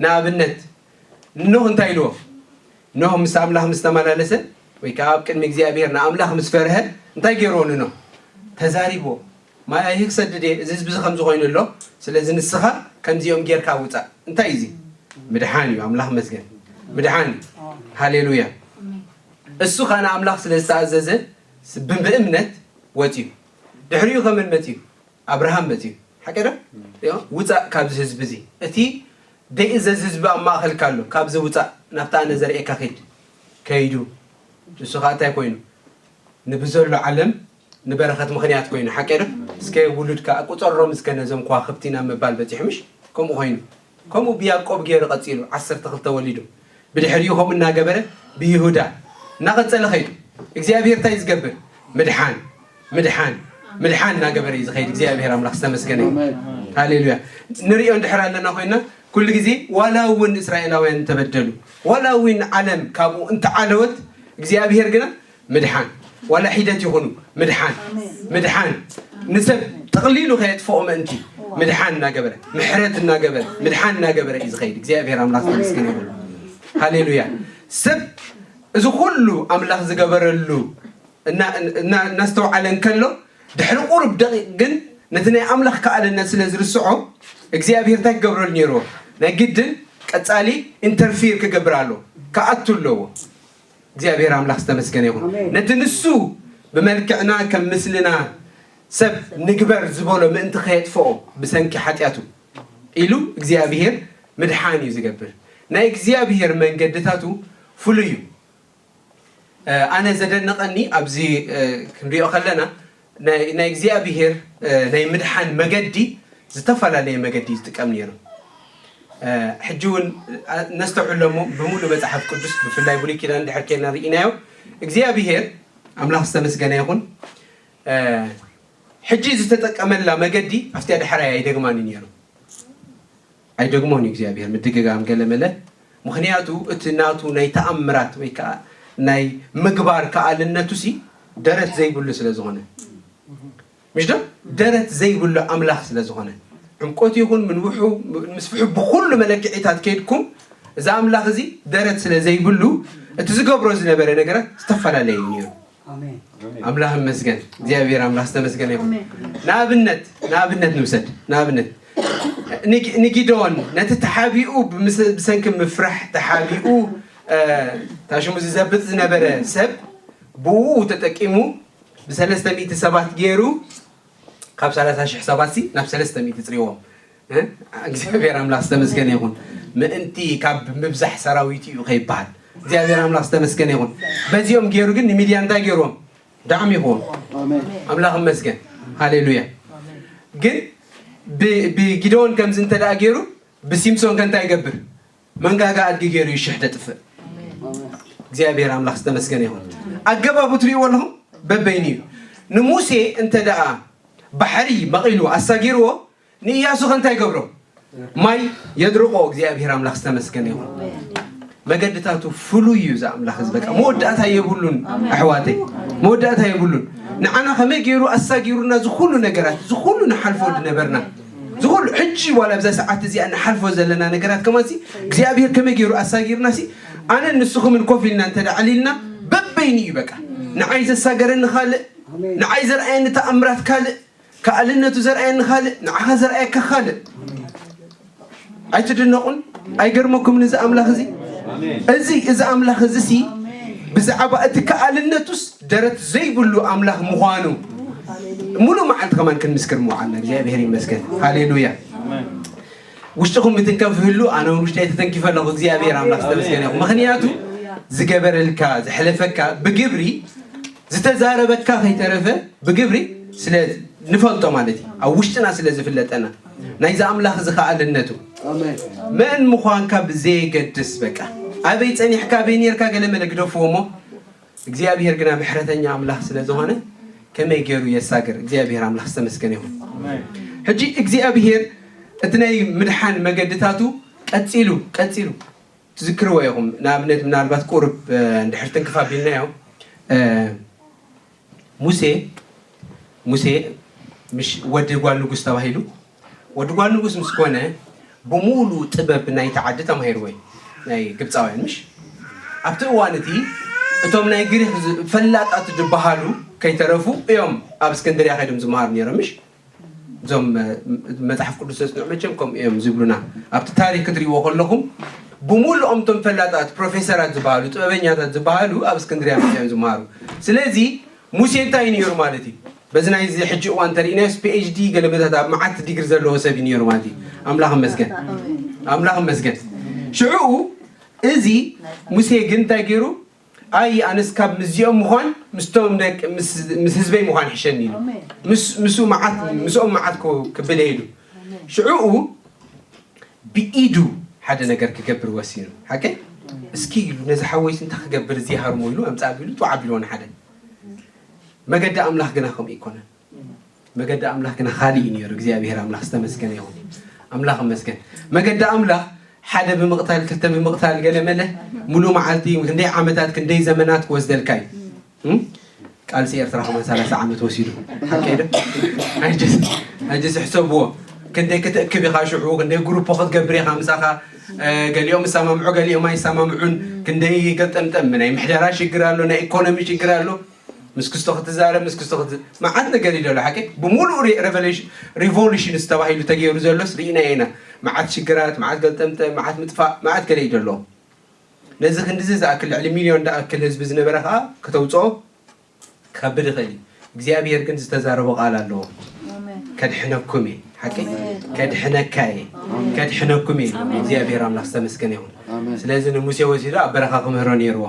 ንኣብነት ኖህ እንታይ ኢልዎ ኖህ ምስ ኣምላኽ ምስ ተመላለሰ ወይ ከዓ ኣብ ቅድሚ እግዚኣብሔር ንኣምላኽ ምስ ፈርሀ እንታይ ገይርዎ ንኖህ ተዛሪብዎ ማይ ኣይህ ክሰድድ እየ እዚ ህዝቢ እዚ ከምዚ ኮይኑ ኣሎ ስለዚ ንስኻ ከምዚኦም ጌርካ ውፃእ እንታይ እዩ እዚ ምድሓን እዩ ኣምላኽ መስገን ምድሓን እዩ ሃሌሉያ እሱ ከዓ ንኣምላኽ ስለ ዝተኣዘዘ ብእምነት ወፂኡ ድሕሪኡ ከመን መፂኡ ኣብርሃም መፂኡ ሓቂ ዶ ውፃእ ካብዚ ህዝቢ እዚ እቲ ደይእዘዝ ህዝቢ ኣብ ማእኸልካ ኣሎ ካብዚ ውፃእ ናብታ ኣነ ዘርእየካ ኺድ ከይዱ ንሱ ከዓ እንታይ ኮይኑ ንብዘሎ ዓለም ንበረኸት ምኽንያት ኮይኑ ሓቂ ዶ እስከ ውሉድካ ቁፀሮም እስከ ነዞም ከዋኽብቲ ናብ ምባል በፂሑ ምሽ ከምኡ ኮይኑ ከምኡ ብያዕቆብ ገይሩ ቀፂሉ ዓሰርተ ክልተ ወሊዱ ብድሕሪኡ ከምኡ እናገበረ ብይሁዳ እናቐፀለ ኸይዱ እግዚኣብሔር እንታይ ዝገብር ምድሓን ምድሓን ምድሓን እናገበረ እዩ ዝኸይድ እግዚኣብሔር ኣምላኽ ዝተመስገነ እዩ ሃሌሉያ ንሪኦ እንድሕር ኣለና ኮይና ኩሉ ግዜ ዋላ እውን እስራኤላውያን እንተበደሉ ዋላ እውን ዓለም ካብኡ እንተዓለወት እግዚኣብሔር ግና ምድሓን ዋላ ሒደት ይኹኑ ምድሓን ምድሓን ንሰብ ጠቕሊሉ ከየጥፍኦ ምእንቲ ምድሓን እናገበረ ምሕረት እናገበረ ምድሓን እናገበረ እዩ ዝኸይድ እግዚኣብሔር ኣምላኽ ተመስገን ይኹን ሃሌሉያ ሰብ እዚ ኩሉ ኣምላኽ ዝገበረሉ እናስተውዓለ እንከሎ ድሕሪ ቁሩብ ደቂቕ ግን ነቲ ናይ ኣምላኽ ከኣልነት ስለ ዝርስዖ እግዚኣብሔር እንታይ ክገብረሉ ነይርዎ ናይ ግድን ቀጻሊ ኢንተርፊር ክገብር ኣሎ ክኣቱ ኣለዎ እግዚኣብሔር ኣምላኽ ዝተመስገነ ይኹን ነቲ ንሱ ብመልክዕና ከም ምስልና ሰብ ንግበር ዝበሎ ምእንቲ ከየጥፍኦ ብሰንኪ ሓጢኣቱ ኢሉ እግዚኣብሔር ምድሓን እዩ ዝገብር ናይ እግዚኣብሔር መንገድታቱ ፍሉይ እዩ ኣነ ዘደነቐኒ ኣብዚ ክንሪኦ ከለና ናይ እግዚኣብሔር ናይ ምድሓን መገዲ ዝተፈላለየ መገዲ ዝጥቀም ነይሩ ሕጂ እውን ነስተውዕሎ እሞ ብምሉእ መፅሓፍ ቅዱስ ብፍላይ ብሉይ ኪዳን ድሕር ኬድና ርኢናዮ እግዚኣብሔር ኣምላኽ ዝተመስገነ ይኹን ሕጂ ዝተጠቀመላ መገዲ ኣብቲያ ድሕራይ ኣይደግማኒ ነይሩ ኣይደግሞን እዩ እግዚኣብሔር ምድግጋም ገለ መለ። ምኽንያቱ እቲ ናቱ ናይ ተኣምራት ወይ ከዓ ናይ ምግባር ከኣልነቱ ሲ ደረት ዘይብሉ ስለ ዝኾነ፣ ምሽ ዶ? ደረት ዘይብሉ ኣምላኽ ስለ ዝኾነ፣ ዕምቆት ይኹን ምንውሑ ምስፍሑ ብኩሉ መለክዒታት ከይድኩም፣ እዚ ኣምላኽ እዚ ደረት ስለ ዘይብሉ እቲ ዝገብሮ ዝነበረ ነገራት ዝተፈላለየ እዩ ነይሩ። ኣምላኽ ይመስገን። እግዚኣብሔር ኣምላኽ ዝተመስገነ ይኹን። ንኣብነት ንኣብነት ንውሰድ። ንኣብነት ንጊ- ንጊደዎን ነቲ ተሓቢኡ ብምስ- ብሰንኪ ምፍራሕ ተሓቢኡ፣ እ፣ ታሽሙ ዝዘብጥ ዝነበረ ሰብ ብኡ ተጠቂሙ ብሰለስተ ሚእቲ ሰባት ገይሩ ካብ ሰላሳ ሽሕ ሰባት ሲ ናብ ሰለስተ ሚእቲ ጽሪዎም። እ? እግዚኣብሔር ኣምላኽ ዝተመስገነ ይኹን። ምእንቲ ካብ ምብዛሕ ሰራዊት እዩ ከይበሃል እግዚኣብሔር ኣምላኽ ዝተመስገነ ይኹን። በዚኦም ገይሩ ግን ንሚድያ እንታይ ገይርዎም? ዳዕም ይኹም። ኣምላኽ ይመስገን። ሃሌሉያ። ግን ብ- ብጊደዎን ከምዚ እንተ ደኣ ገይሩ ብሲምሶን ከ እንታይ ይገብር? መንጋጋ ኣድጊ ገይሩ ይሽሕ ደጥፍእ። እግዚኣብሔር ኣምላኽ ዝተመስገነ ይኹን። ኣገባቡ ትርእይዎ ኣለኹም? በበይኑ እዩ። ንሙሴ እንተ ደኣ ባሕሪ መቒሉ ኣሳጊርዎ፣ ንእያሱ ከ እንታይ ይገብሮ? ማይ የድርቆ። እግዚኣብሔር ኣምላኽ ዝተመስገነ ይኹን። መገድታቱ ፍሉይ እዩ። እዚ ኣምላኽ እዚ በቃ መወዳእታ የብሉን። ኣሕዋተይ፣ መወዳእታ የብሉን። ንዓና ከመይ ገይሩ ኣሳጊሩና ዝኹሉ ነገራት ዝኹሉ ንሓልፎ ዝነበርና ዝኹሉ ሕጂ ዋላ ኣብዛ ሰዓት እዚኣ ንሓልፎ ዘለና ነገራት ከማንሲ እግዚኣብሔር ከመይ ገይሩ ኣሳጊርና ሲ ኣነን ንስኹምን ኮፍ ኢልና እንተ ደኣ ዕሊልና በበይኑ እዩ በቃ። ንዓይ ዘሳገረኒ ካልእ፣ ንዓይ ዘርኣየኒ ተኣምራት ካልእ፣ ከኣልነቱ ዘርኣየኒ ካልእ፣ ንዓኻ ዘርኣየካ ካልእ። ኣይትድነቑን? ኣይገርመኩምን እዚ ኣምላኽ እዚ? እዚ እዚ ኣምላኽ እዚ ሲ ብዛዕባ እቲ ከኣልነቱስ ደረት ዘይብሉ ኣምላኽ ምዃኑ ሙሉእ መዓልቲ ከማን ክንምስክር ምውዓልና እግዚኣብሔር ይመስገን። ሃሌሉያ። ውሽጥኹም ምትንከፍ ህሉ ኣነ እውን ውሽጠይ ተተንኪፈ ኣለኹ። እግዚኣብሔር ኣምላኽ ዝተመስገነ ይኹን። ምኽንያቱ ዝገበረልካ ዘሕለፈካ ብግብሪ ዝተዛረበካ ከይተረፈ ብግብሪ ስለ ንፈልጦ ማለት እዩ። ኣብ ውሽጥና ስለ ዝፍለጠና ናይዚ ኣምላኽ እዚ ከኣልነቱ መን ምዃንካ ብዘየገድስ በቃ ኣበይ ጸኒሕካ ኣበይ ነርካ ገለ መለ ግደፍዎ እሞ እግዚኣብሔር ግና ምሕረተኛ ኣምላኽ ስለ ዝኾነ ከመይ ገይሩ የሳግር። እግዚኣብሔር ኣምላኽ ዝተመስገነ ይኹን። ሕጂ እግዚኣብሔር እቲ ናይ ምድሓን መገድታቱ ቀጺሉ ቀጺሉ ትዝክርዎ ኢኹም። ንኣብነት ምናልባት ቁርብ እንድሕር ትንክፍ ኣቢልናዮ ሙሴ ሙሴ ምሽ ወዲ ጓል ንጉስ ተባሂሉ ወዲ ጓል ንጉስ ምስ ኮነ ብሙሉ ጥበብ ናይቲ ዓዲ ተማሂርዎ እዩ ናይ ግብፃውያን ምሽ ኣብቲ እዋን እቲ እቶም ናይ ግሪክ ፈላጣት ዝበሃሉ ከይተረፉ እዮም ኣብ እስክንድርያ ከይዶም ዝመሃሩ ነይሮም ምሽ እዞም መፅሓፍ ቅዱስ ዘፅንዑ መቸም ከምኡ እዮም ዝብሉና ኣብቲ ታሪክ ክትሪእዎ ከለኹም ብምሉኦም እቶም ፈላጣት ፕሮፌሰራት ዝበሃሉ ጥበበኛታት ዝበሃሉ ኣብ እስክንድርያ እዮም ዝመሃሩ ስለዚ ሙሴ እንታይ ነይሩ ማለት እዩ በዚ ናይ እዚ ሕጂ እዋን ተሪእናዮስ ፒኤችዲ ገለመታት ኣብ መዓት ዲግሪ ዘለዎ ሰብ እዩ ነይሩ ማለት እዩ ኣምላኽ መስገን ኣምላኽ መስገን ሽዑ እዚ ሙሴ ግን እንታይ ገይሩ ኣይ ኣነስ ካብ ምስዚኦም ምዃን ምስቶም ደቂ ምስ ህዝበይ ምዃን ይሕሸኒ ኢሉ ምስ ምስኡ መዓት ምስኦም መዓት ክብል ኢሉ ሽዑኡ ብኢዱ ሓደ ነገር ክገብር ወሲኑ ሓቀይ እስኪ ኢሉ ነዚ ሓወይስ እንታይ ክገብር እዚ ሃርሞ ኢሉ ኣምፃ ቢሉ ጡ ዓቢልዎ ንሓደ መገዲ ኣምላኽ ግና ከምኡ ይኮነን መገዲ ኣምላኽ ግና ካልእ እዩ ነይሩ እግዚኣብሔር ኣምላኽ ዝተመስገነ ይኹን ኣምላኽ መስገን መገዲ ኣምላኽ ሓደ ብምቕታል ክልተ ብምቕታል ገለ መለ ሙሉ መዓልቲ ክንደይ ዓመታት ክንደይ ዘመናት ክወስደልካ እዩ ቃልሲ ኤርትራ ከማን ሰላሳ ዓመት ወሲዱ ሓቀይ ዶ ኣጀስ ሕሰብዎ ክንደይ ክትእክብ ኢኻ ሽዑ ክንደይ ግሩፖ ክትገብር ኢኻ ምሳኻ ገሊኦም ይሰማምዑ ገሊኦም ኣይሰማምዑን ክንደይ ገጠምጠም ናይ ምሕደራ ሽግር ኣሎ ናይ ኢኮኖሚ ሽግር ኣሎ ምስ ክስቶ ክትዛረብ ምስ ክስቶ ክት መዓት ነገር እዩ ዘሎ ሓቂ ብምሉእ revolution ዝተባሂሉ ተገይሩ ዘሎስ ርኢና ኢና መዓት ሽግራት መዓት ገልጠምጠ መዓት ምጥፋእ መዓት ገለ እዩ ዘሎ ነዚ ክንድዚ ዝኣክል ልዕሊ ሚልዮን ዝኣክል ህዝቢ ዝነበረ ከዓ ከተውፅኦ ክከብድ ይኽእል እዩ እግዚኣብሔር ግን ዝተዛረቦ ቃል ኣለዎ ከድሕነኩም እየ ሓቂ ከድሕነካ እየ ከድሕነኩም እየ እግዚኣብሔር ኣምላኽ ዝተመስገነ ይኹን ስለዚ ንሙሴ ወሲዱ ኣብ በረኻ ክምህሮ ነይርዎ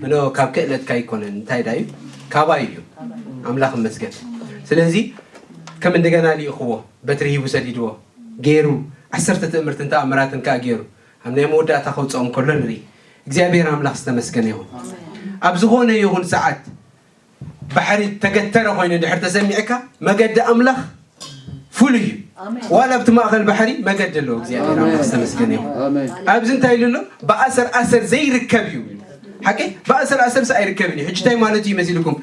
እኖ ካብ ክእለትካ ኣይኮነን እንታይ ዳዩ ካባይ እዩ ኣምላኽ መስገን ስለዚ ከም እንደገና ልኢኽዎ በትሪ ሂቡ ሰዲድዎ ገይሩ ዓሰርተ ትእምርትን ተኣምራትን ከዓ ገይሩ ኣብ ናይ መወዳእታ ከውፅኦም ከሎ ንርኢ እግዚኣብሔር ኣምላኽ ዝተመስገነ ይኹን ኣብ ዝኾነ ይኹን ሰዓት ባሕሪ ተገተረ ኮይኑ ድሕር ተሰሚዕካ መገዲ ኣምላኽ ፍሉይ እዩ ዋላ ኣብቲ ማእኸል ባሕሪ መገዲ ኣለዎ እግዚኣብሔር ኣምላኽ ዝተመስገነ ይኹን። ኣብዚ እንታይ ኢሉ ኣሎ? ብኣሰር ኣሰር ዘይርከብ እዩ። ሓቂ ብኣሰር ኣሰር ስ ኣይርከብን እዩ። ሕጂ እንታይ ማለት እዩ መሲልኩም?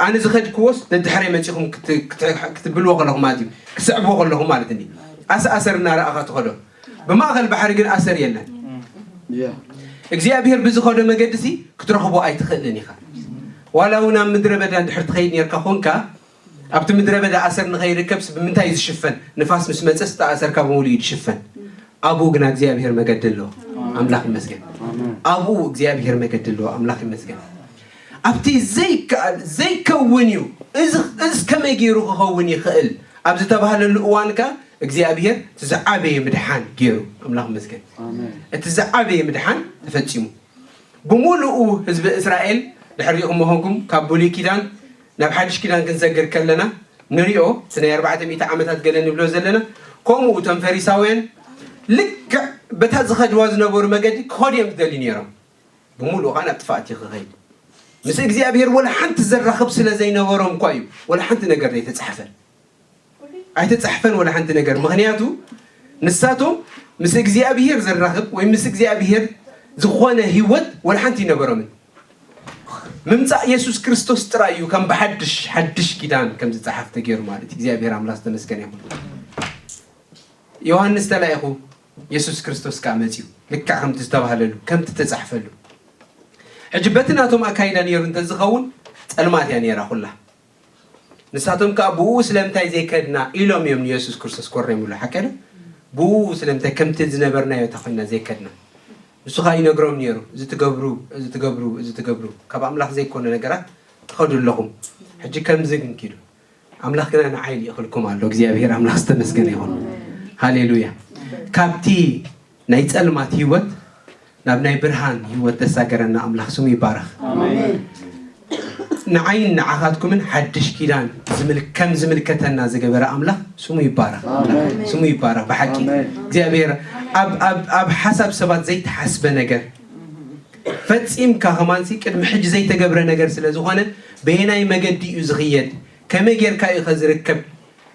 ኣነ ዝኸድክዎስ ደድሕረይ መፂኹም ክትብልዎ ከለኹም ማለት እዩ፣ ክስዕብዎ ከለኹም ማለት እ ኣሰ ኣሰር እናረኣኻ ትኸዶ። ብማእኸል ባሕሪ ግን ኣሰር የለን። እግዚኣብሔር ብዝኸዶ መገዲ ሲ ክትረኽቦ ኣይትኽእልን ኢኻ። ዋላ እውን ኣብ ምድረ በዳ እንድሕር ትኸይድ ነርካ ኾንካ ኣብቲ ምድረ በዳ ኣሰር ንኸይርከብስ ብምንታይ እዩ ዝሽፈን? ንፋስ ምስ መፀስ እቲ ኣሰርካ ብምሉ እዩ ዝሽፈን። ኣብኡ ግና እግዚኣብሔር መገዲ ኣለዎ። ኣምላኽ ይመስገን። ኣብኡ እግዚኣብሔር መገዲ ኣለዎ። ኣምላኽ ይመስገን። ኣብቲ ዘይከኣል ዘይከውን እዩ። እዚ እዚ ከመይ ገይሩ ክኸውን ይኽእል ኣብ ዝተባህለሉ እዋን ከ እግዚኣብሔር እቲ ዝዓበየ ምድሓን ገይሩ። ኣምላኽ ይመስገን። እቲ ዝዓበየ ምድሓን ተፈጺሙ። ብምሉኡ ህዝቢ እስራኤል ድሕሪኡ መኾንኩም ካብ ብሉይ ኪዳን ናብ ሓድሽ ኪዳን ክንሰግር ከለና ንሪኦ። እቲ ናይ ኣርባዕተ ሚእቲ ዓመታት ገለ ንብሎ ዘለና ከምኡ እቶም ፈሪሳውያን ልክዕ በታ ዝኸድዋ ዝነበሩ መገዲ ክኸዱ እዮም ዝደልዩ ነይሮም። ብምሉኡ ከዓ ናብ ጥፋእት እዩ ክኸይድ። ምስ እግዚኣብሔር ወላ ሓንቲ ዘራኽብ ስለ ዘይነበሮም እኳ እዩ ወላ ሓንቲ ነገር ዘይተፃሕፈ። ኣይተፃሕፈን ወላ ሓንቲ ነገር። ምኽንያቱ ንሳቶም ምስ እግዚኣብሔር ዘራኽብ ወይ ምስ እግዚኣብሔር ዝኾነ ህይወት ወላ ሓንቲ ይነበሮምን። ምምፃእ የሱስ ክርስቶስ ጥራይ እዩ ከም ብሓድሽ ሓድሽ ኪዳን ከም ዝፀሓፍ ተገይሩ ማለት እዩ። እግዚኣብሔር ኣምላኽ ዝተመስገነ ይኹን። ዮሃንስ ተላኢኹ የሱስ ክርስቶስ ከዓ መፅዩ ልክዕ ከምቲ ዝተባህለሉ ከምቲ ተፃሕፈሉ። ሕጂ በቲ ናቶም ኣካይዳ ነይሩ እንተዝኸውን ፀልማት እያ ነይራ ኩላ። ንሳቶም ከዓ ብኡ ስለምንታይ ዘይከድና ኢሎም እዮም ንየሱስ ክርስቶስ ኮሬምሉ ሓቀለ። ብኡ ስለምንታይ ከምቲ ዝነበርናዮ እታ ኮይና ዘይከድና ንሱ ከዓ ይነግሮም ነይሩ። እዚ ትገብሩ እዚ ትገብሩ እዚ ትገብሩ ካብ ኣምላኽ ዘይኮነ ነገራት ትኸዱ ኣለኹም። ሕጂ ከምዚ ግን ኪዱ ኣምላኽ ግና ንዓይ ልኢኽልኩም ኣሎ። እግዚኣብሔር ኣምላኽ ዝተመስገነ ይኹን። ሃሌሉያ። ካብቲ ናይ ጸልማት ህይወት ናብ ናይ ብርሃን ህይወት ተሳገረና ኣምላኽ ስሙ ይባረኽ። ንዓይን ንዓኻትኩምን ሓድሽ ኪዳን ከም ዝምልከተና ዝገበረ ኣምላኽ ስሙ ይባረኽ። ስሙ ይባረኽ። ብሓቂ እግዚኣብሔር ኣብ ሓሳብ ሰባት ዘይተሓስበ ነገር ፈጺምካ ከማንሲ ቅድሚ ሕጂ ዘይተገብረ ነገር ስለ ዝኾነ በየናይ መገዲ እዩ ዝኽየድ? ከመይ ጌርካ እዩ ከ ዝርከብ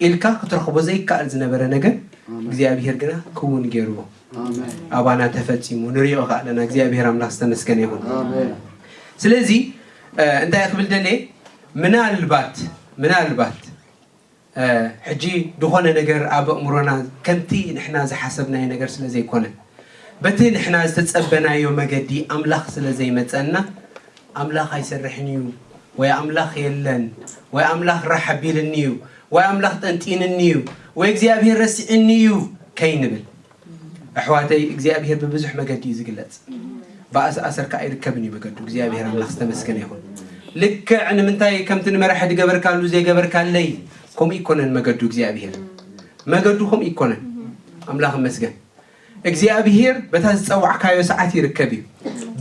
ኢልካ ክትረኽቦ ዘይከኣል ዝነበረ ነገር እግዚኣብሔር ግና ክውን ገይርዎ ኣባና ተፈጺሙ ንሪኦ ከኣለና እግዚኣብሔር ኣምላኽ ዝተመስገነ ይኹን። ስለዚ እንታይ ክብል ደልየ ምናልባት ምናልባት ሕጂ ዝኾነ ነገር ኣብ ኣእምሮና ከምቲ ንሕና ዝሓሰብናዮ ነገር ስለ ዘይኮነ በቲ ንሕና ዝተጸበናዮ መገዲ ኣምላኽ ስለ ዘይመጸና ኣምላኽ ኣይሰርሕን እዩ ወይ ኣምላኽ የለን ወይ ኣምላኽ ራሕ ኣቢልኒ እዩ ወይ ኣምላኽ ጠንጢንኒ እዩ ወይ እግዚኣብሔር ረሲዕኒ እዩ ከይንብል። ኣሕዋተይ እግዚኣብሔር ብብዙሕ መገዲ እዩ ዝግለጽ። ብኣሰኣሰር ከዓ ኣይርከብን እዩ መገዱ። እግዚኣብሔር ኣምላኽ ዝተመስገነ ይኹን። ልክዕ ንምንታይ ከምቲ ንመራሒ ዝገበርካሉ ዘይገበርካለይ ከምኡ ይኮነን መገዱ እግዚኣብሔር። መገዱ ከምኡ ይኮነን። ኣምላኽ ይመስገን። እግዚኣብሔር በታ ዝጸዋዕካዮ ሰዓት ይርከብ እዩ።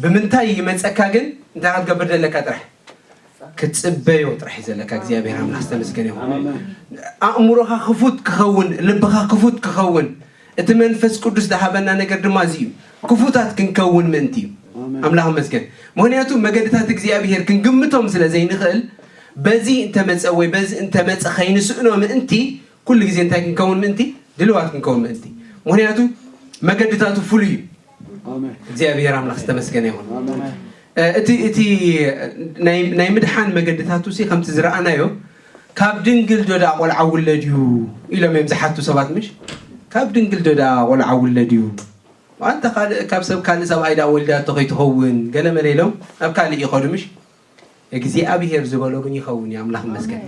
ብምንታይ ይመጸካ ግን እንታይ ክትገብር ዘለካ ጥራሕ ክትጽበዮ ጥራሕ እዩ ዘለካ። እግዚኣብሔር ኣምላኽ ዝተመስገነ ይኹን። ኣእምሮኻ ክፉት ክኸውን፣ ልብኻ ክፉት ክኸውን እቲ መንፈስ ቅዱስ ዝሃበና ነገር ድማ እዚ እዩ። ክፉታት ክንከውን ምእንቲ እዩ። ኣምላኽ ይመስገን። ምኽንያቱ መገድታት እግዚኣብሔር ክንግምቶም ስለ ዘይንኽእል በዚ እንተመጸ ወይ በዚ እንተመጸ ከይንስእኖ ምእንቲ ኩሉ ግዜ እንታይ ክንከውን ምእንቲ ድልዋት ክንከውን ምእንቲ። ምኽንያቱ መገድታቱ ፍሉይ እዩ። እግዚኣብሔር ኣምላኽ ዝተመስገነ ይኹን። እቲ እቲ ናይ ምድሓን መገድታቱ ሲ ከምቲ ዝረኣናዮ ካብ ድንግል ዶ ደኣ ቆልዓ ውለድ እዩ ኢሎም እዮም ዝሓቱ ሰባት ምሽ? ካብ ድንግል ዶ ደኣ ቆልዓ ውለድ እዩ? ኣንተ ካልእ ካብ ሰብ ካልእ ሰብኣይ ደኣ ወሊዳቶ ከይትኸውን ገለ መለ ኢሎም ናብ ካልእ ይኸዱ ምሽ? እግዚኣብሔር ዝበሎ ግን ይኸውን እዩ። ኣምላኽ ይመስገን።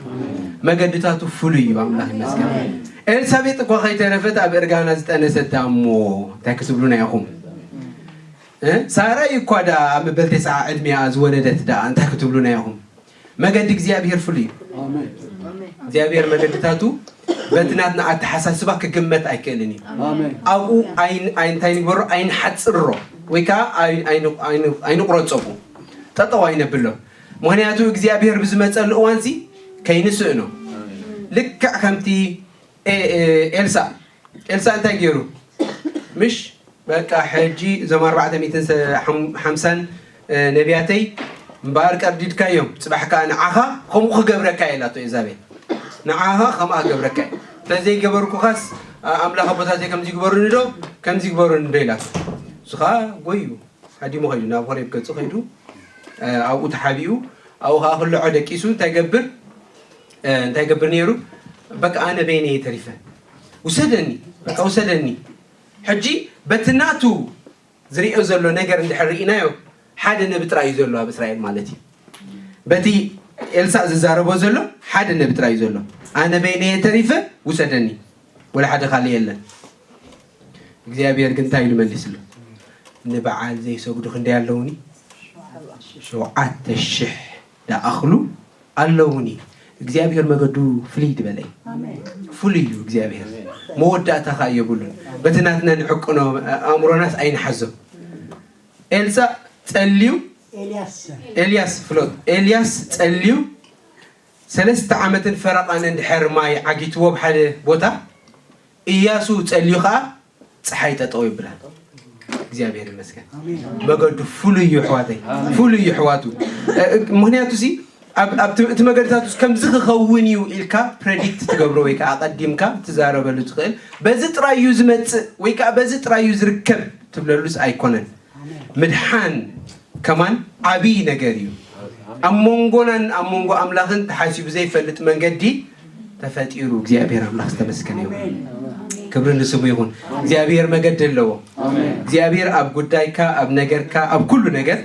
መገድታቱ ፍሉይ እዩ። ኣምላኽ ይመስገን። ኤልሳቤጥ እኳ ከይተረፈት ኣብ እርጋና ዝጠነሰት ደኣ እሞ እንታይ ክትብሉና ኢኹም? ሳራይ እኳ ደኣ ኣብ መበል ተስዓ ዕድሚኣ ዝወለደት ደኣ እንታይ ክትብሉና ኢኹም? መገዲ እግዚኣብሔር ፍሉይ እዩ። እግዚኣብሔር መገድታቱ በቲ ናትና ኣተሓሳስባ ክግመት ኣይክእልን እዩ። ኣብኡ እንታይ ንግበሮ? ኣይንሓፅሮ ወይ ከዓ ኣይንቁረፀቡ ጠጠው ኣይነብሎ። ምኽንያቱ እግዚኣብሔር ብዝመፀሉ እዋንሲ ከይንስእኖ ልክዕ ከምቲ ኤልሳ ኤልሳ እንታይ ገይሩ? ምሽ በቃ ሕጂ እዞም ኣርባዕተ ሚእትን ሓምሳን ነቢያተይ እምበኣር ቀርዲድካዮም፣ ፅባሕ ከዓ ንዓኻ ከምኡ ክገብረካ እየ ኢላቶ ኤልዛቤል። ንዓኻ ከምኣ ክገብረካ እየ። ተዘይገበርኩኻስ ኣምላኽ ኣቦታተይ ከምዚ ግበሩኒ ዶ ከምዚ ግበሩኒ ዶ ኢላቶ። እሱ ኸዓ ጎዩ ሃዲሙ ኸይዱ ናብ ሆሬብ ገጹ ኸይዱ ኣብኡ ተሓቢኡ ኣብኡ ኸዓ ክልዖ ደቂሱ እንታይ ገብር እንታይ ገብር ነይሩ? በቃ ኣነ በይነየ ተሪፈ ውሰደኒ በቃ ውሰደኒ። ሕጂ በቲ ናቱ ዝሪኦ ዘሎ ነገር እንድሕር ርኢናዮ ሓደ ነቢ ጥራይ እዩ ዘሎ ኣብ እስራኤል ማለት እዩ። በቲ ኤልሳእ ዝዛረቦ ዘሎ ሓደ ነቢ ጥራይ እዩ ዘሎ። ኣነ በይነየ ተሪፈ ውሰደኒ ወላ ሓደ ካልእ የለን። እግዚኣብሔር ግን እንታይ ኢሉ መሊስሉ? ንበዓል ዘይሰግዱ ክንደይ ኣለውኒ? ሸውዓተ ሽሕ ደኣኽሉ ኣለውኒ። እግዚኣብሔር መገዱ ፍልይ ዝበለ እዩ። ፍሉይ እዩ እግዚኣብሔር። መወዳእታ ኸዓ የብሉን። በቲ ናትና ንዕቅኖ ኣእምሮናስ ኣይንሓዞ። ኤልሳ ጸልዩ ኤልያስ ኤልያስ ፍሎጥ ኤልያስ ጸልዩ ሰለስተ ዓመትን ፈረቓን እንድሕር ማይ ዓጊትዎ ኣብ ሓደ ቦታ እያሱ ጸልዩ ኸዓ ፀሓይ ጠጠው ይብላል። እግዚኣብሔር ይመስገን። መገዱ ፍሉይ እዩ ኣሕዋተይ፣ ፍሉይ እዩ ኣሕዋቱ። ምክንያቱ ሲ እቲ መገድታት ውስጥ ከምዚ ክኸውን እዩ ኢልካ ፕሬዲክት ትገብሮ ወይ ከዓ ኣቐዲምካ ትዛረበሉ ትኽእል በዚ ጥራይ እዩ ዝመፅእ ወይ ከዓ በዚ ጥራይ እዩ ዝርከብ ትብለሉስ ኣይኮነን። ምድሓን ከማን ዓብይ ነገር እዩ። ኣብ መንጎናን ኣብ መንጎ ኣምላኽን ተሓሲቡ ዘይፈልጥ መንገዲ ተፈጢሩ። እግዚኣብሔር ኣምላኽ ዝተመስገነ ይኹን። ክብሪ ንስሙ ይኹን። እግዚኣብሔር መገዲ ኣለዎ። እግዚኣብሔር ኣብ ጉዳይካ ኣብ ነገርካ ኣብ ኩሉ ነገር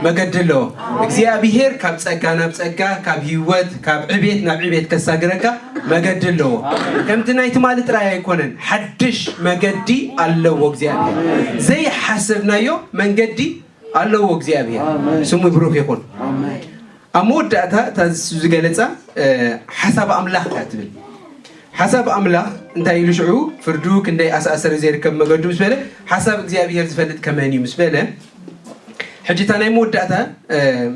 መገዲ ኣለዎ። እግዚኣብሔር ካብ ጸጋ ናብ ጸጋ ካብ ህይወት ካብ ዕቤት ናብ ዕቤት ከሳግረካ መገዲ ኣለዎ። ከምቲ ናይ ትማሊ ጥራይ ኣይኮነን፣ ሓድሽ መገዲ ኣለዎ እግዚኣብሔር። ዘይሓሰብናዮ መንገዲ ኣለዎ እግዚኣብሔር። ስሙ ብሩኽ ይኹን። ኣብ መወዳእታ እታ ዝገለጻ ሓሳብ ኣምላኽ እያ ትብል። ሓሳብ ኣምላኽ እንታይ ኢሉ ሽዑ ፍርዱ ክንደይ ኣሳእሰረ ዘይርከብ መገዱ ምስ በለ ሓሳብ እግዚኣብሔር ዝፈልጥ ከመን እዩ ምስ በለ ሕጂ እታ ናይ መወዳእታ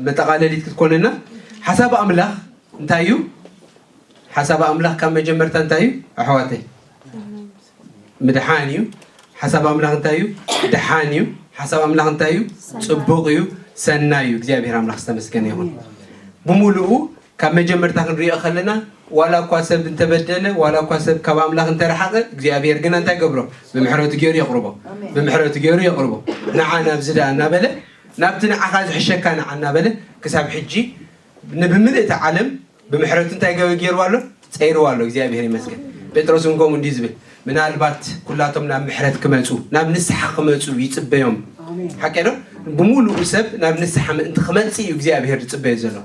መጠቓለሊት ክትኮነና ሓሳብ ኣምላኽ እንታይ እዩ? ሓሳብ ኣምላኽ ካብ መጀመርታ እንታይ እዩ ኣሕዋተይ? ምድሓን እዩ። ሓሳብ ኣምላኽ እንታይ እዩ? ድሓን እዩ። ሓሳብ ኣምላኽ እንታይ እዩ? ጽቡቕ እዩ፣ ሰናይ እዩ። እግዚኣብሔር ኣምላኽ ዝተመስገነ ይኹን። ብምሉኡ ካብ መጀመርታ ክንሪኦ ከለና ዋላ እኳ ሰብ እንተበደለ ዋላ እኳ ሰብ ካብ ኣምላኽ እንተረሓቐ እግዚኣብሔር ግና እንታይ ገብሮ? ብምሕረቱ ገይሩ የቕርቦ። ብምሕረቱ ገይሩ የቕርቦ። ንዓ ናብዚ ደኣ እናበለ ናብቲ ንዓኻ ዝሕሸካ ንዓ እናበለ ክሳብ ሕጂ ንብምልእቲ ዓለም ብምሕረቱ እንታይ ገበ ገይርዋ ኣሎ? ጸይርዋ ኣሎ። እግዚኣብሔር ይመስገን። ጴጥሮስ እውን ከምኡ እንዲህ ዝብል ምናልባት ኩላቶም ናብ ምሕረት ክመፁ ናብ ንስሓ ክመፁ ይፅበዮም። ሓቂ ዶ? ብምሉኡ ሰብ ናብ ንስሓ ምእንቲ ክመፅእ እዩ እግዚኣብሔር ዝፅበዮ ዘሎ።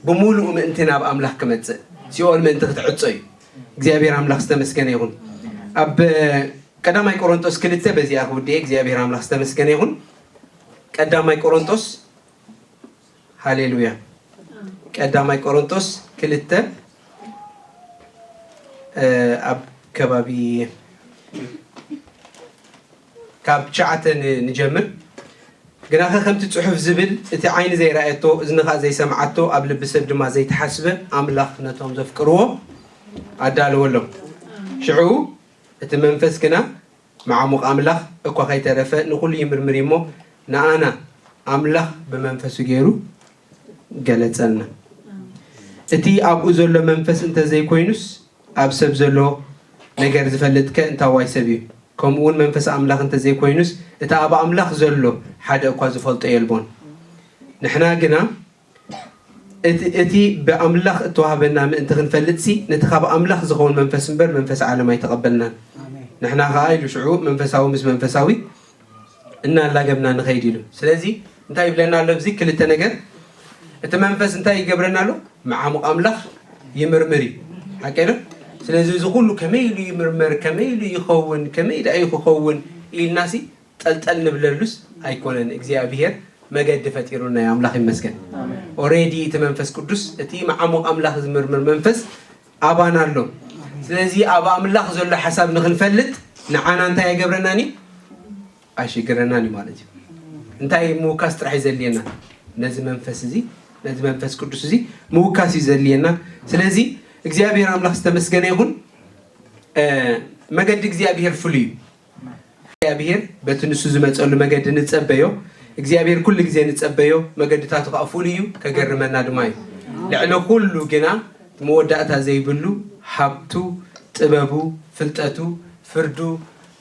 ብምሉኡ ምእንቲ ናብ ኣምላኽ ክመፅእ ሲኦል ምእንቲ ክትዕፆ እዩ። እግዚኣብሔር ኣምላኽ ዝተመስገነ ይኹን። ኣብ ቀዳማይ ቆሮንጦስ ክልተ በዚኣ ክውድኤ እግዚኣብሔር ኣምላኽ ዝተመስገነ ይኹን። ቀዳማይ ቆሮንጦስ ሃሌሉያ። ቀዳማይ ቆሮንጦስ ክልተ ኣብ ከባቢ ካብ ትሽዓተ ንጀምር። ግናኸ ከምቲ ጽሑፍ ዝብል እቲ ዓይኒ ዘይረኣየቶ እዝኒ ኸኣ ዘይሰምዓቶ ኣብ ልቢ ሰብ ድማ ዘይተሓስበ ኣምላኽ ነቶም ዘፍቅርዎ ኣዳለወሎም። ሽዑ እቲ መንፈስ ግና መዓሙቕ ኣምላኽ እኳ ኸይተረፈ ንኹሉ ይምርምር እዩ እሞ ንኣና ኣምላኽ ብመንፈሱ ገይሩ ገለጸልና። እቲ ኣብኡ ዘሎ መንፈስ እንተዘይኮይኑስ ኣብ ሰብ ዘሎ ነገር ዝፈልጥከ እንታዋይ ሰብ እዩ? ከምኡ እውን መንፈስ ኣምላኽ እንተዘይኮይኑስ እቲ ኣብ ኣምላኽ ዘሎ ሓደ እኳ ዝፈልጦ የልቦን። ንሕና ግና እቲ ብኣምላኽ እተዋህበና ምእንቲ ክንፈልጥሲ ነቲ ካብ ኣምላኽ ዝኸውን መንፈስ እምበር መንፈስ ዓለም ኣይተቐበልናን። ንሕና ኸዓ ኢሉ ሽዑ መንፈሳዊ ምስ መንፈሳዊ እናላገብና ንኸይድ ኢሉ። ስለዚ እንታይ ይብለና ኣሎ ኣብዚ ክልተ ነገር? እቲ መንፈስ እንታይ ይገብረና ኣሎ? መዓሙቕ ኣምላኽ ይምርምር እዩ። ሓቂ ዶ? ስለዚ እዚ ኩሉ ከመይ ኢሉ ይምርመር፣ ከመይ ኢሉ ይኸውን፣ ከመይ ደኣ እዩ ክኸውን ኢልናሲ ጠልጠል ንብለሉስ ኣይኮነን። እግዚኣብሔር መገዲ ፈጢሩና እዩ። ኣምላኽ ይመስገን። ኦሬዲ እቲ መንፈስ ቅዱስ እቲ መዓሙቕ ኣምላኽ ዝምርምር መንፈስ ኣባና ኣሎ። ስለዚ ኣብ ኣምላኽ ዘሎ ሓሳብ ንኽንፈልጥ ንዓና እንታይ ኣይገብረናን እዩ? ኣይሽግረናን እዩ ማለት እዩ። እንታይ ምውካስ ጥራሕ እዩ ዘድልየና? ነዚ መንፈስ እዚ ነዚ መንፈስ ቅዱስ እዚ ምውካስ እዩ ዘድልየና። ስለዚ እግዚኣብሔር ኣምላኽ ዝተመስገነ ይኹን። መገዲ እግዚኣብሔር ፍሉይ እዩ። እግዚኣብሔር በቲ ንሱ ዝመፀሉ መገዲ ንፀበዮ። እግዚኣብሔር ኩሉ ግዜ ንፀበዮ፣ መገድታቱ ከዓ ፍሉይ እዩ፣ ከገርመና ድማ እዩ። ልዕሊ ኩሉ ግና መወዳእታ ዘይብሉ ሃብቱ ጥበቡ፣ ፍልጠቱ፣ ፍርዱ፣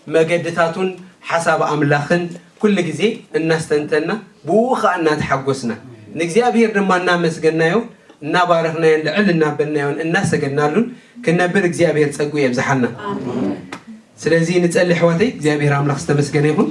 መገድታቱን ሓሳብ ኣምላኽን ኩሉ ግዜ እናስተንተና ብኡ ኸዓ እናተሓጎስና ንእግዚኣብሔር ድማ እናመስገናዮ እናባረኽናዮን ልዕል እናበልናዮን እናሰገድናሉን ክነብር እግዚኣብሔር ጸጉ የብዝሓና። ስለዚ ንጸሊ ኣሕዋተይ እግዚኣብሔር ኣምላኽ ዝተመስገነ ይኹን።